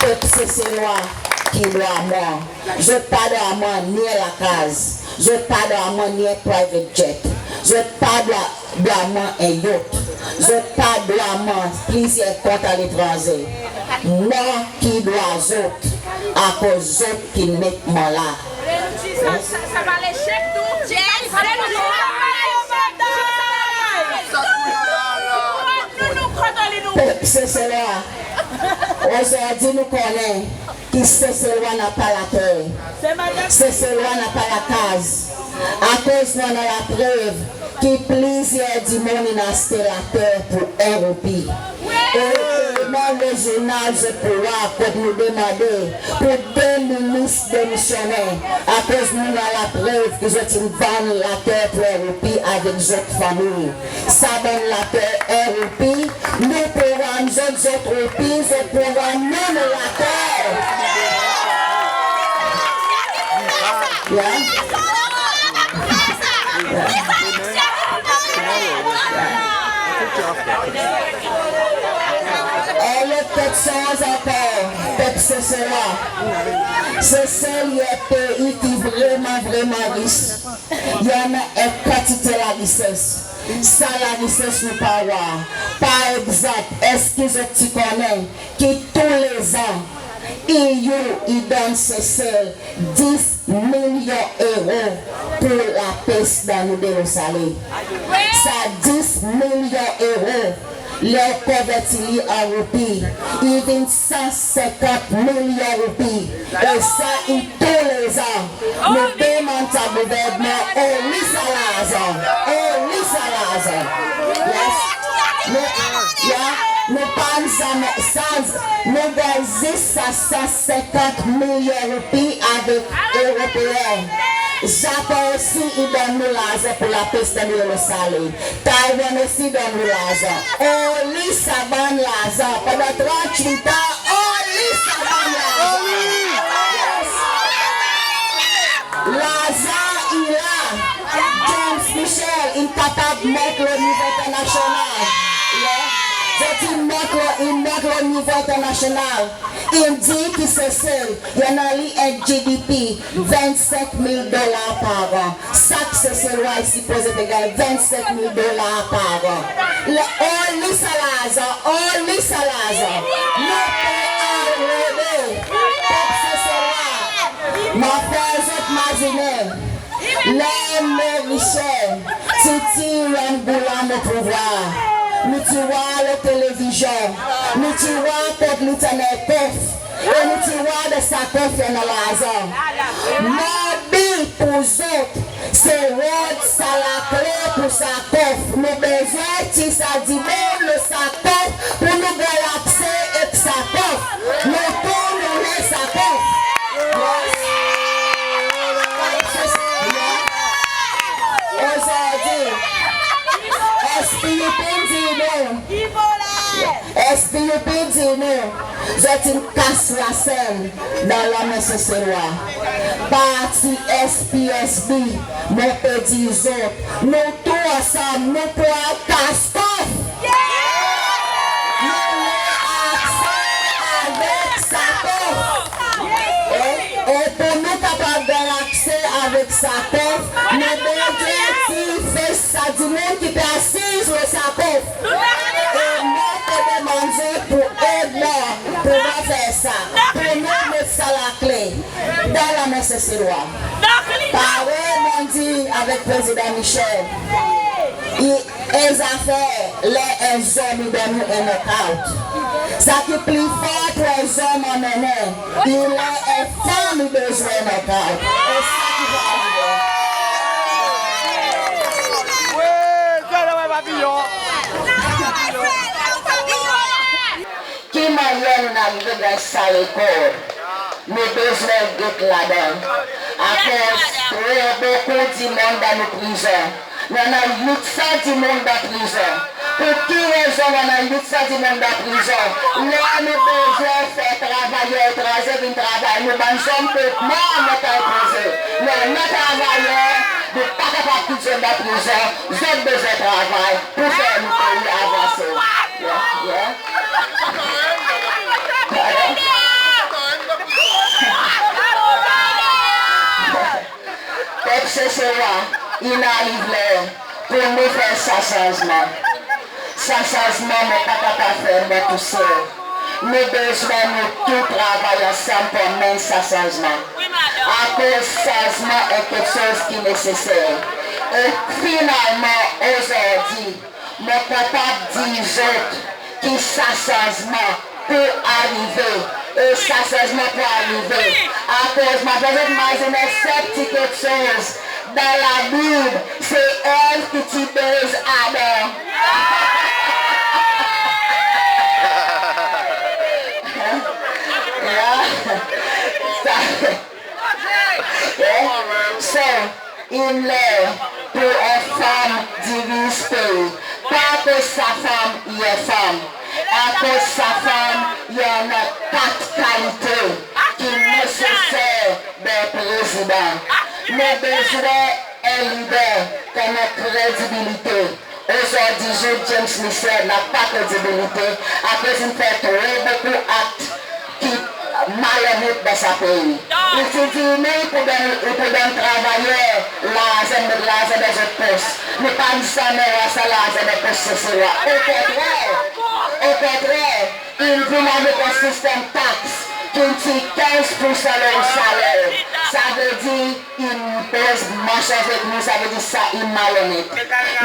pep Seselwa ki dwa mwan. Zot pa dwa mwan ni en lakaz. Zot pa dwa mwan ni en private jet. Zot pa dwa, dwa mwan en yacht. Zot pa dwa mwan plizyer kont aletranze. Mwan ki dwa zot, akoz zot ki'n met mwan la. Pep Seselwa, ozordi nou konnen ki Seselwa napa later, Seselwa napa lakaz, akoz nou annan laprev ki plizyer dimoun in aste later pour en roupi. E, e, dan le zournal zot pou war kot nou demande pour de minis demisyonnen, akoz nou annan laprev ki zot in vann later pour en roupi avek zot fanmir. Sa bann later en roupi, nou pou rann zot zot roupi, zot pou rann nou nou later. Ya. En lot keksoz ankor, pep Seselwa. Sesel i en pei ki vreman, vreman ris. I annan en kantite larises. Sa larises nou pa war. Par egzanp, eski zot ti konnen ki toulezan EU i donn Sesel dis milyon euro pour lapes dan nou delo sale? Sa dis milyon euro, ler konverti li an roupi, i vin san senkant milyon roupi. E sa i toulezan. Nou demann sa gouvernman, oli sa larzan? Oli sa larzan? Yes. Nou, ya, nou pa'n zanmen, sa, nou ganny zis sa san senkant milyon roupi avek Eropeen. Zapon osi i donn nou larzan pour lapes dan nou delo sale. Taiwan osi donn nou larzan. Oli sa bann larzan? Pandan trant-wit an, oli sa bann larzan? Yes. Larzan i la. James Michel in kapab mont lo nivo enternasyonal. Yeah. Zot in mont lo, in mont lo nivo enternasyonal. In dir ki Sesel i annan li en GDP vennsenk mil dolar par an. Sak Seselwa i sipoze pe ganny vennsenk mil dolar par an. Le, oli sa larzan? Oli sa larzan? Nou pe anrode pep Seselwa. Mon frer, zot mazinen, ler Morisyen ti tir Ramgoolam o pouvwar, nou ti war lo televizyon, nou ti war kot li ti annan kof, e nou ti war dan sa kof i annan larzan. Mon bi pour zot, se rod sa lakle pour sa kof. Nou bezwen tir sa dimoun lo sa kof pour nou ganny akse ek sa kof. Nou tou nou le sa kof. Yes. Ozordi, SPUP in dir nou, SPUP in dir nou, zot in kas lasenn dan lanmen Seselwa. Parti SPSB, mon pe dir zot, nou tou ansanm, nou pou al kas kof. Nou le akse avek sa kof. E, e pour nou kapab ganny akse avek sa kof, nou bezwen tir fes sa dimoun ki pe asiz lo sa kof. E mon pe demann zot pour ed mwan pour mwan fer sa, pour nou met sa lakle dan lanmen Seselwa. Parey mon dir avek Prezidan Michel, i, e zafer ler en zonm i donn ou en knockout, sa ki pli for pour en zonm anmennen, i ler en fanm i bezwen knockout. E sa ki va arive. Ki mannyer nou'n arive dan sa rekor? Nou bezwen get ladan. Akoz tro bokou dimoun dan nou prizon. Nou annan uit san dimoun dan prizon. Pour ki rezon nou annan uit san dimoun dan prizon? Ler nou bezwen fer travayer etranze vin travay, nou bann zonm pe mor, nou pa poze. Nou annan travayer, nou pa kapab kit zot dan prizon. Zot bezwen travay pour fer nou pei avanse. Yeah, yeah. Pep Seselwa, in ariv ler pour nou fer sa sanzman. Sa sanzman mon pa kapab fer mwan tousel. Nou bezwen nou tou travay ansanm pour anmenn sa sanzman. Akoz sanzman en keksoz ki neseser. E finalman, ozordi, mon kapab dir zot ki sa sanzman pou arive. E sa sanzman pou arive akoz mon bezwen mazinen sa pti keksoz dan Labib, se Ev ki ti bez Adan. Yeah. Sa, yeah. So, in ler pour en fanm diriz pei, pa akoz sa fanm i en fanm, akoz sa fanm i annan kat kalite ki neseser dan prezidan. Nou bezwen en lider ki annan kredibilite. Ozordi zour James Michel napa kredibilite akoz in fer tro bokou akt ki malonnèt dan sa pei. I ti dir nou i pou donn, i pou donn travayer larzan, met larzan dan zot pos. Nou pa'n zanmen war sa larzan dan pos Seselwa. Okontrer, okontrer, in vin avek en sistenm taks ki'n tir kenz poursan lo ou saler. Savedir in koz masanz avek nou, savedir sa i malonnèt.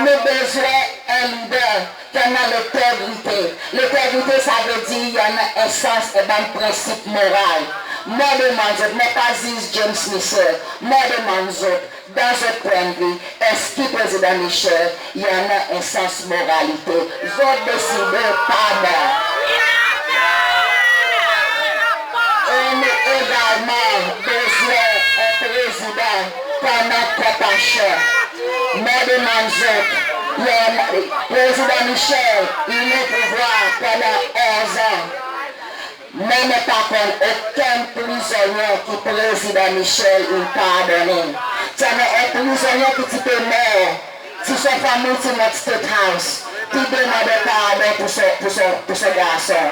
Nou bezwen en lider ki annan lentegrite. Lentegrite savedir i annan en sans e bann prensip moral. Mon demann zot, mon pa ziz James Michel, mon demann zot, dan zot pwennvi, eski Prezidan Michel i annan en sans moralite? Zot deside, pa mwan. E nou egalman bezwen en prezidan ki annan konpasyon. Mon demann zot, i annan, Prezidan Michel in o pouvwar pandan onz an. Mwan mon pa konn okenn prizonnyen ki Prezidan Michel in pardonnen. Ti annan en prizonnyen ki ti pe mor, ti son fanmir ti mont State House, ti demann pardon pour son, pour son, pour son garson.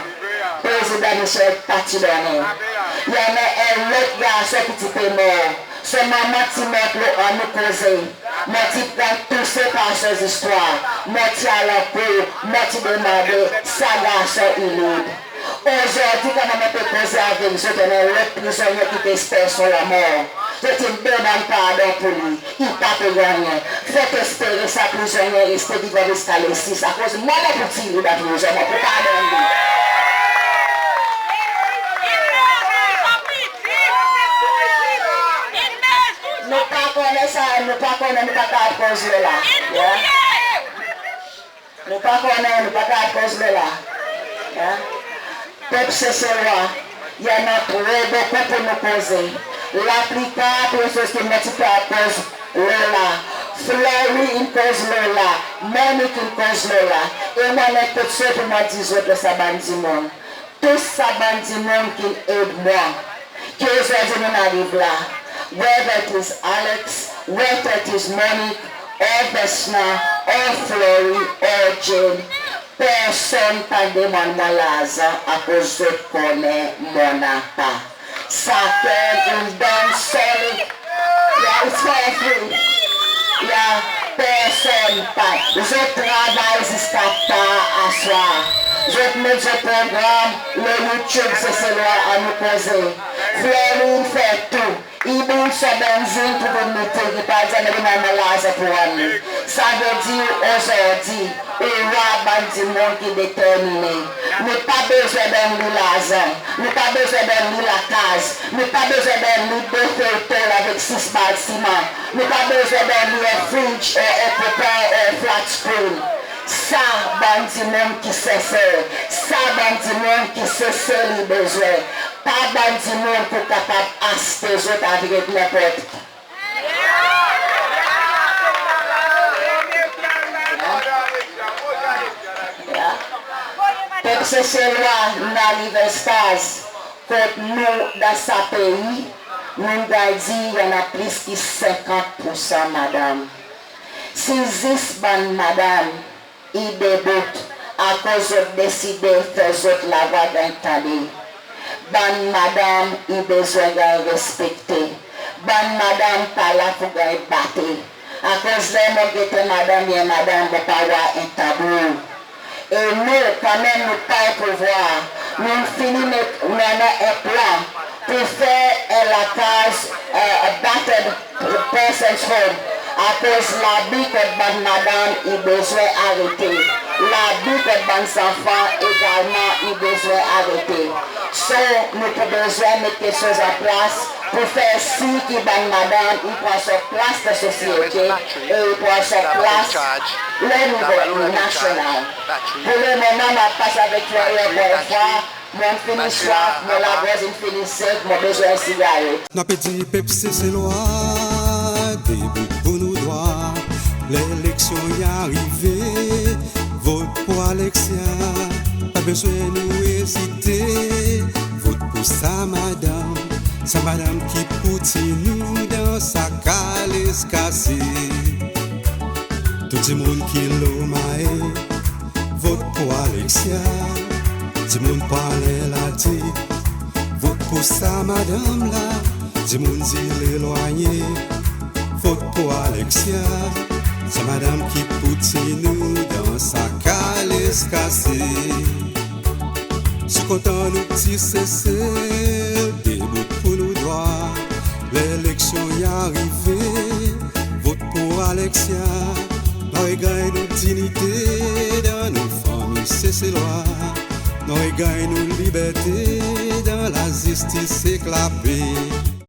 Prezidan Michel pa ti donnen. I annan en lot garson ki ti pe mor. Son manman ti mont lo Annou Koze. Mon ti pran touse par son zistwar. Mon ti al ankour, mon ti demann sa garson i lib. Ozordi, kan mon pe koze avek zot, i annan lot prizonnyen ki pe esper son lanmor. Zot in demann pardon pour li. I pa pe gannyen. Fek espere sa prizonnyen reste vivan ziska le sis, akoz mwan mon pou tir li dan prizon, mon pou pardonn li. Nou pa konnen sa, nou pa konnen, nou pa kapab koz lo la. Ya. Nou pa konnen, nou pa kapab koz lo la. Ya. Pep Seselwa, i annan tro bokou pour nou koze. Laplipar plis zot ki mon ti pe koz lo la. Flori in koz lo la. Monique in koz lo la. E mon annan kot so pour mon dir zot lo sa bann dimoun. Tou sa bann dimoun ki'n ed mwan, ki ozordi nou'n ariv la, whether it is Alex, whether it is Monique, or Vesna, or Flori, or Jane, personn pa demann mwan larzan akoz zot konnen mon napa. Sakenn in donn son li. Ya, it's for free. Ya, personn pa. Zot travay ziska tar aswar. Zot met zot progranm lo YouTube, Seselwa Annou Koze. Flori in fer tou. I bring son benzin pour vin meet, i pa zanmen demann mwan larzan pour rann li. Savedir ozordi, ou war bann dimoun ki determinen. Nou pa bezwen donn li larzan. Nou pa bezwen donn li lakaz. Nou pa bezwen donn li de fey tol avek sis bal siman. Nou pa bezwen donn li en fridge, en, en kopan, en flat screen. Sa bann dimoun ki senser, sa bann dimoun ki Sesel i bezwen. Pa bann dimoun ki kapab aste zot avek nenport. Ya. Pep Seselwa, nou ariv en staz kot nou dan sa pei, nou'n ganny dir i annan plis ki senkant poursan madanm. Si zis bann madanm i debout akoz zot deside fer zot lavwa ganny tande. Bann madanm i bezwen ganny respekte. Bann madanm pa la pour ganny bate. Akoz ler mon gete madanm, i en madanm, mon pa war en tanbour. E nou, kanmenm nou pa o pouvwar, nou fini met, nou annan en plan pour fer en lakaz, e, a battered person's home. Akoz labi kont bann madanm i bezwen arete. Labi kont bann zanfan egalman i bezwen arete. So, nou pou bezwen met keksoz an plas pour fer sir ki bann madanm i pran son plas dan sosyete e i pran son plas lo nivo nasyonal. Pour le moman, mon a pas avek Flori ankor en fwa. Mon fini swaf, mon lagorz in fini sek, mon bezwen sigaret. Nou pe dir pep Seselwa, debout pour nou drwa. Leleksyon i arive, vot pour Alexia. Pa bezwen nou ezite, vot pour sa madanm. Sa madanm ki pou tir nou dan sa kales kase. Tou dimoun ki lo Mahe, vot pour Alexia. Dimoun Praslin la dir, Vot pour sa madanm la, dimoun zil elwanye. Vot pour Alexia, sa madanm ki pou tir nou dan sa kales kase. Si kontan nou pti Sesel, debout pour nou drwa. Ler eleksyon i arive, vot pour Alexia. Nou a reganny nou dinite dan nou fanmir Seselwa. Nou a reganny nou liberte dan lazistis ek lape.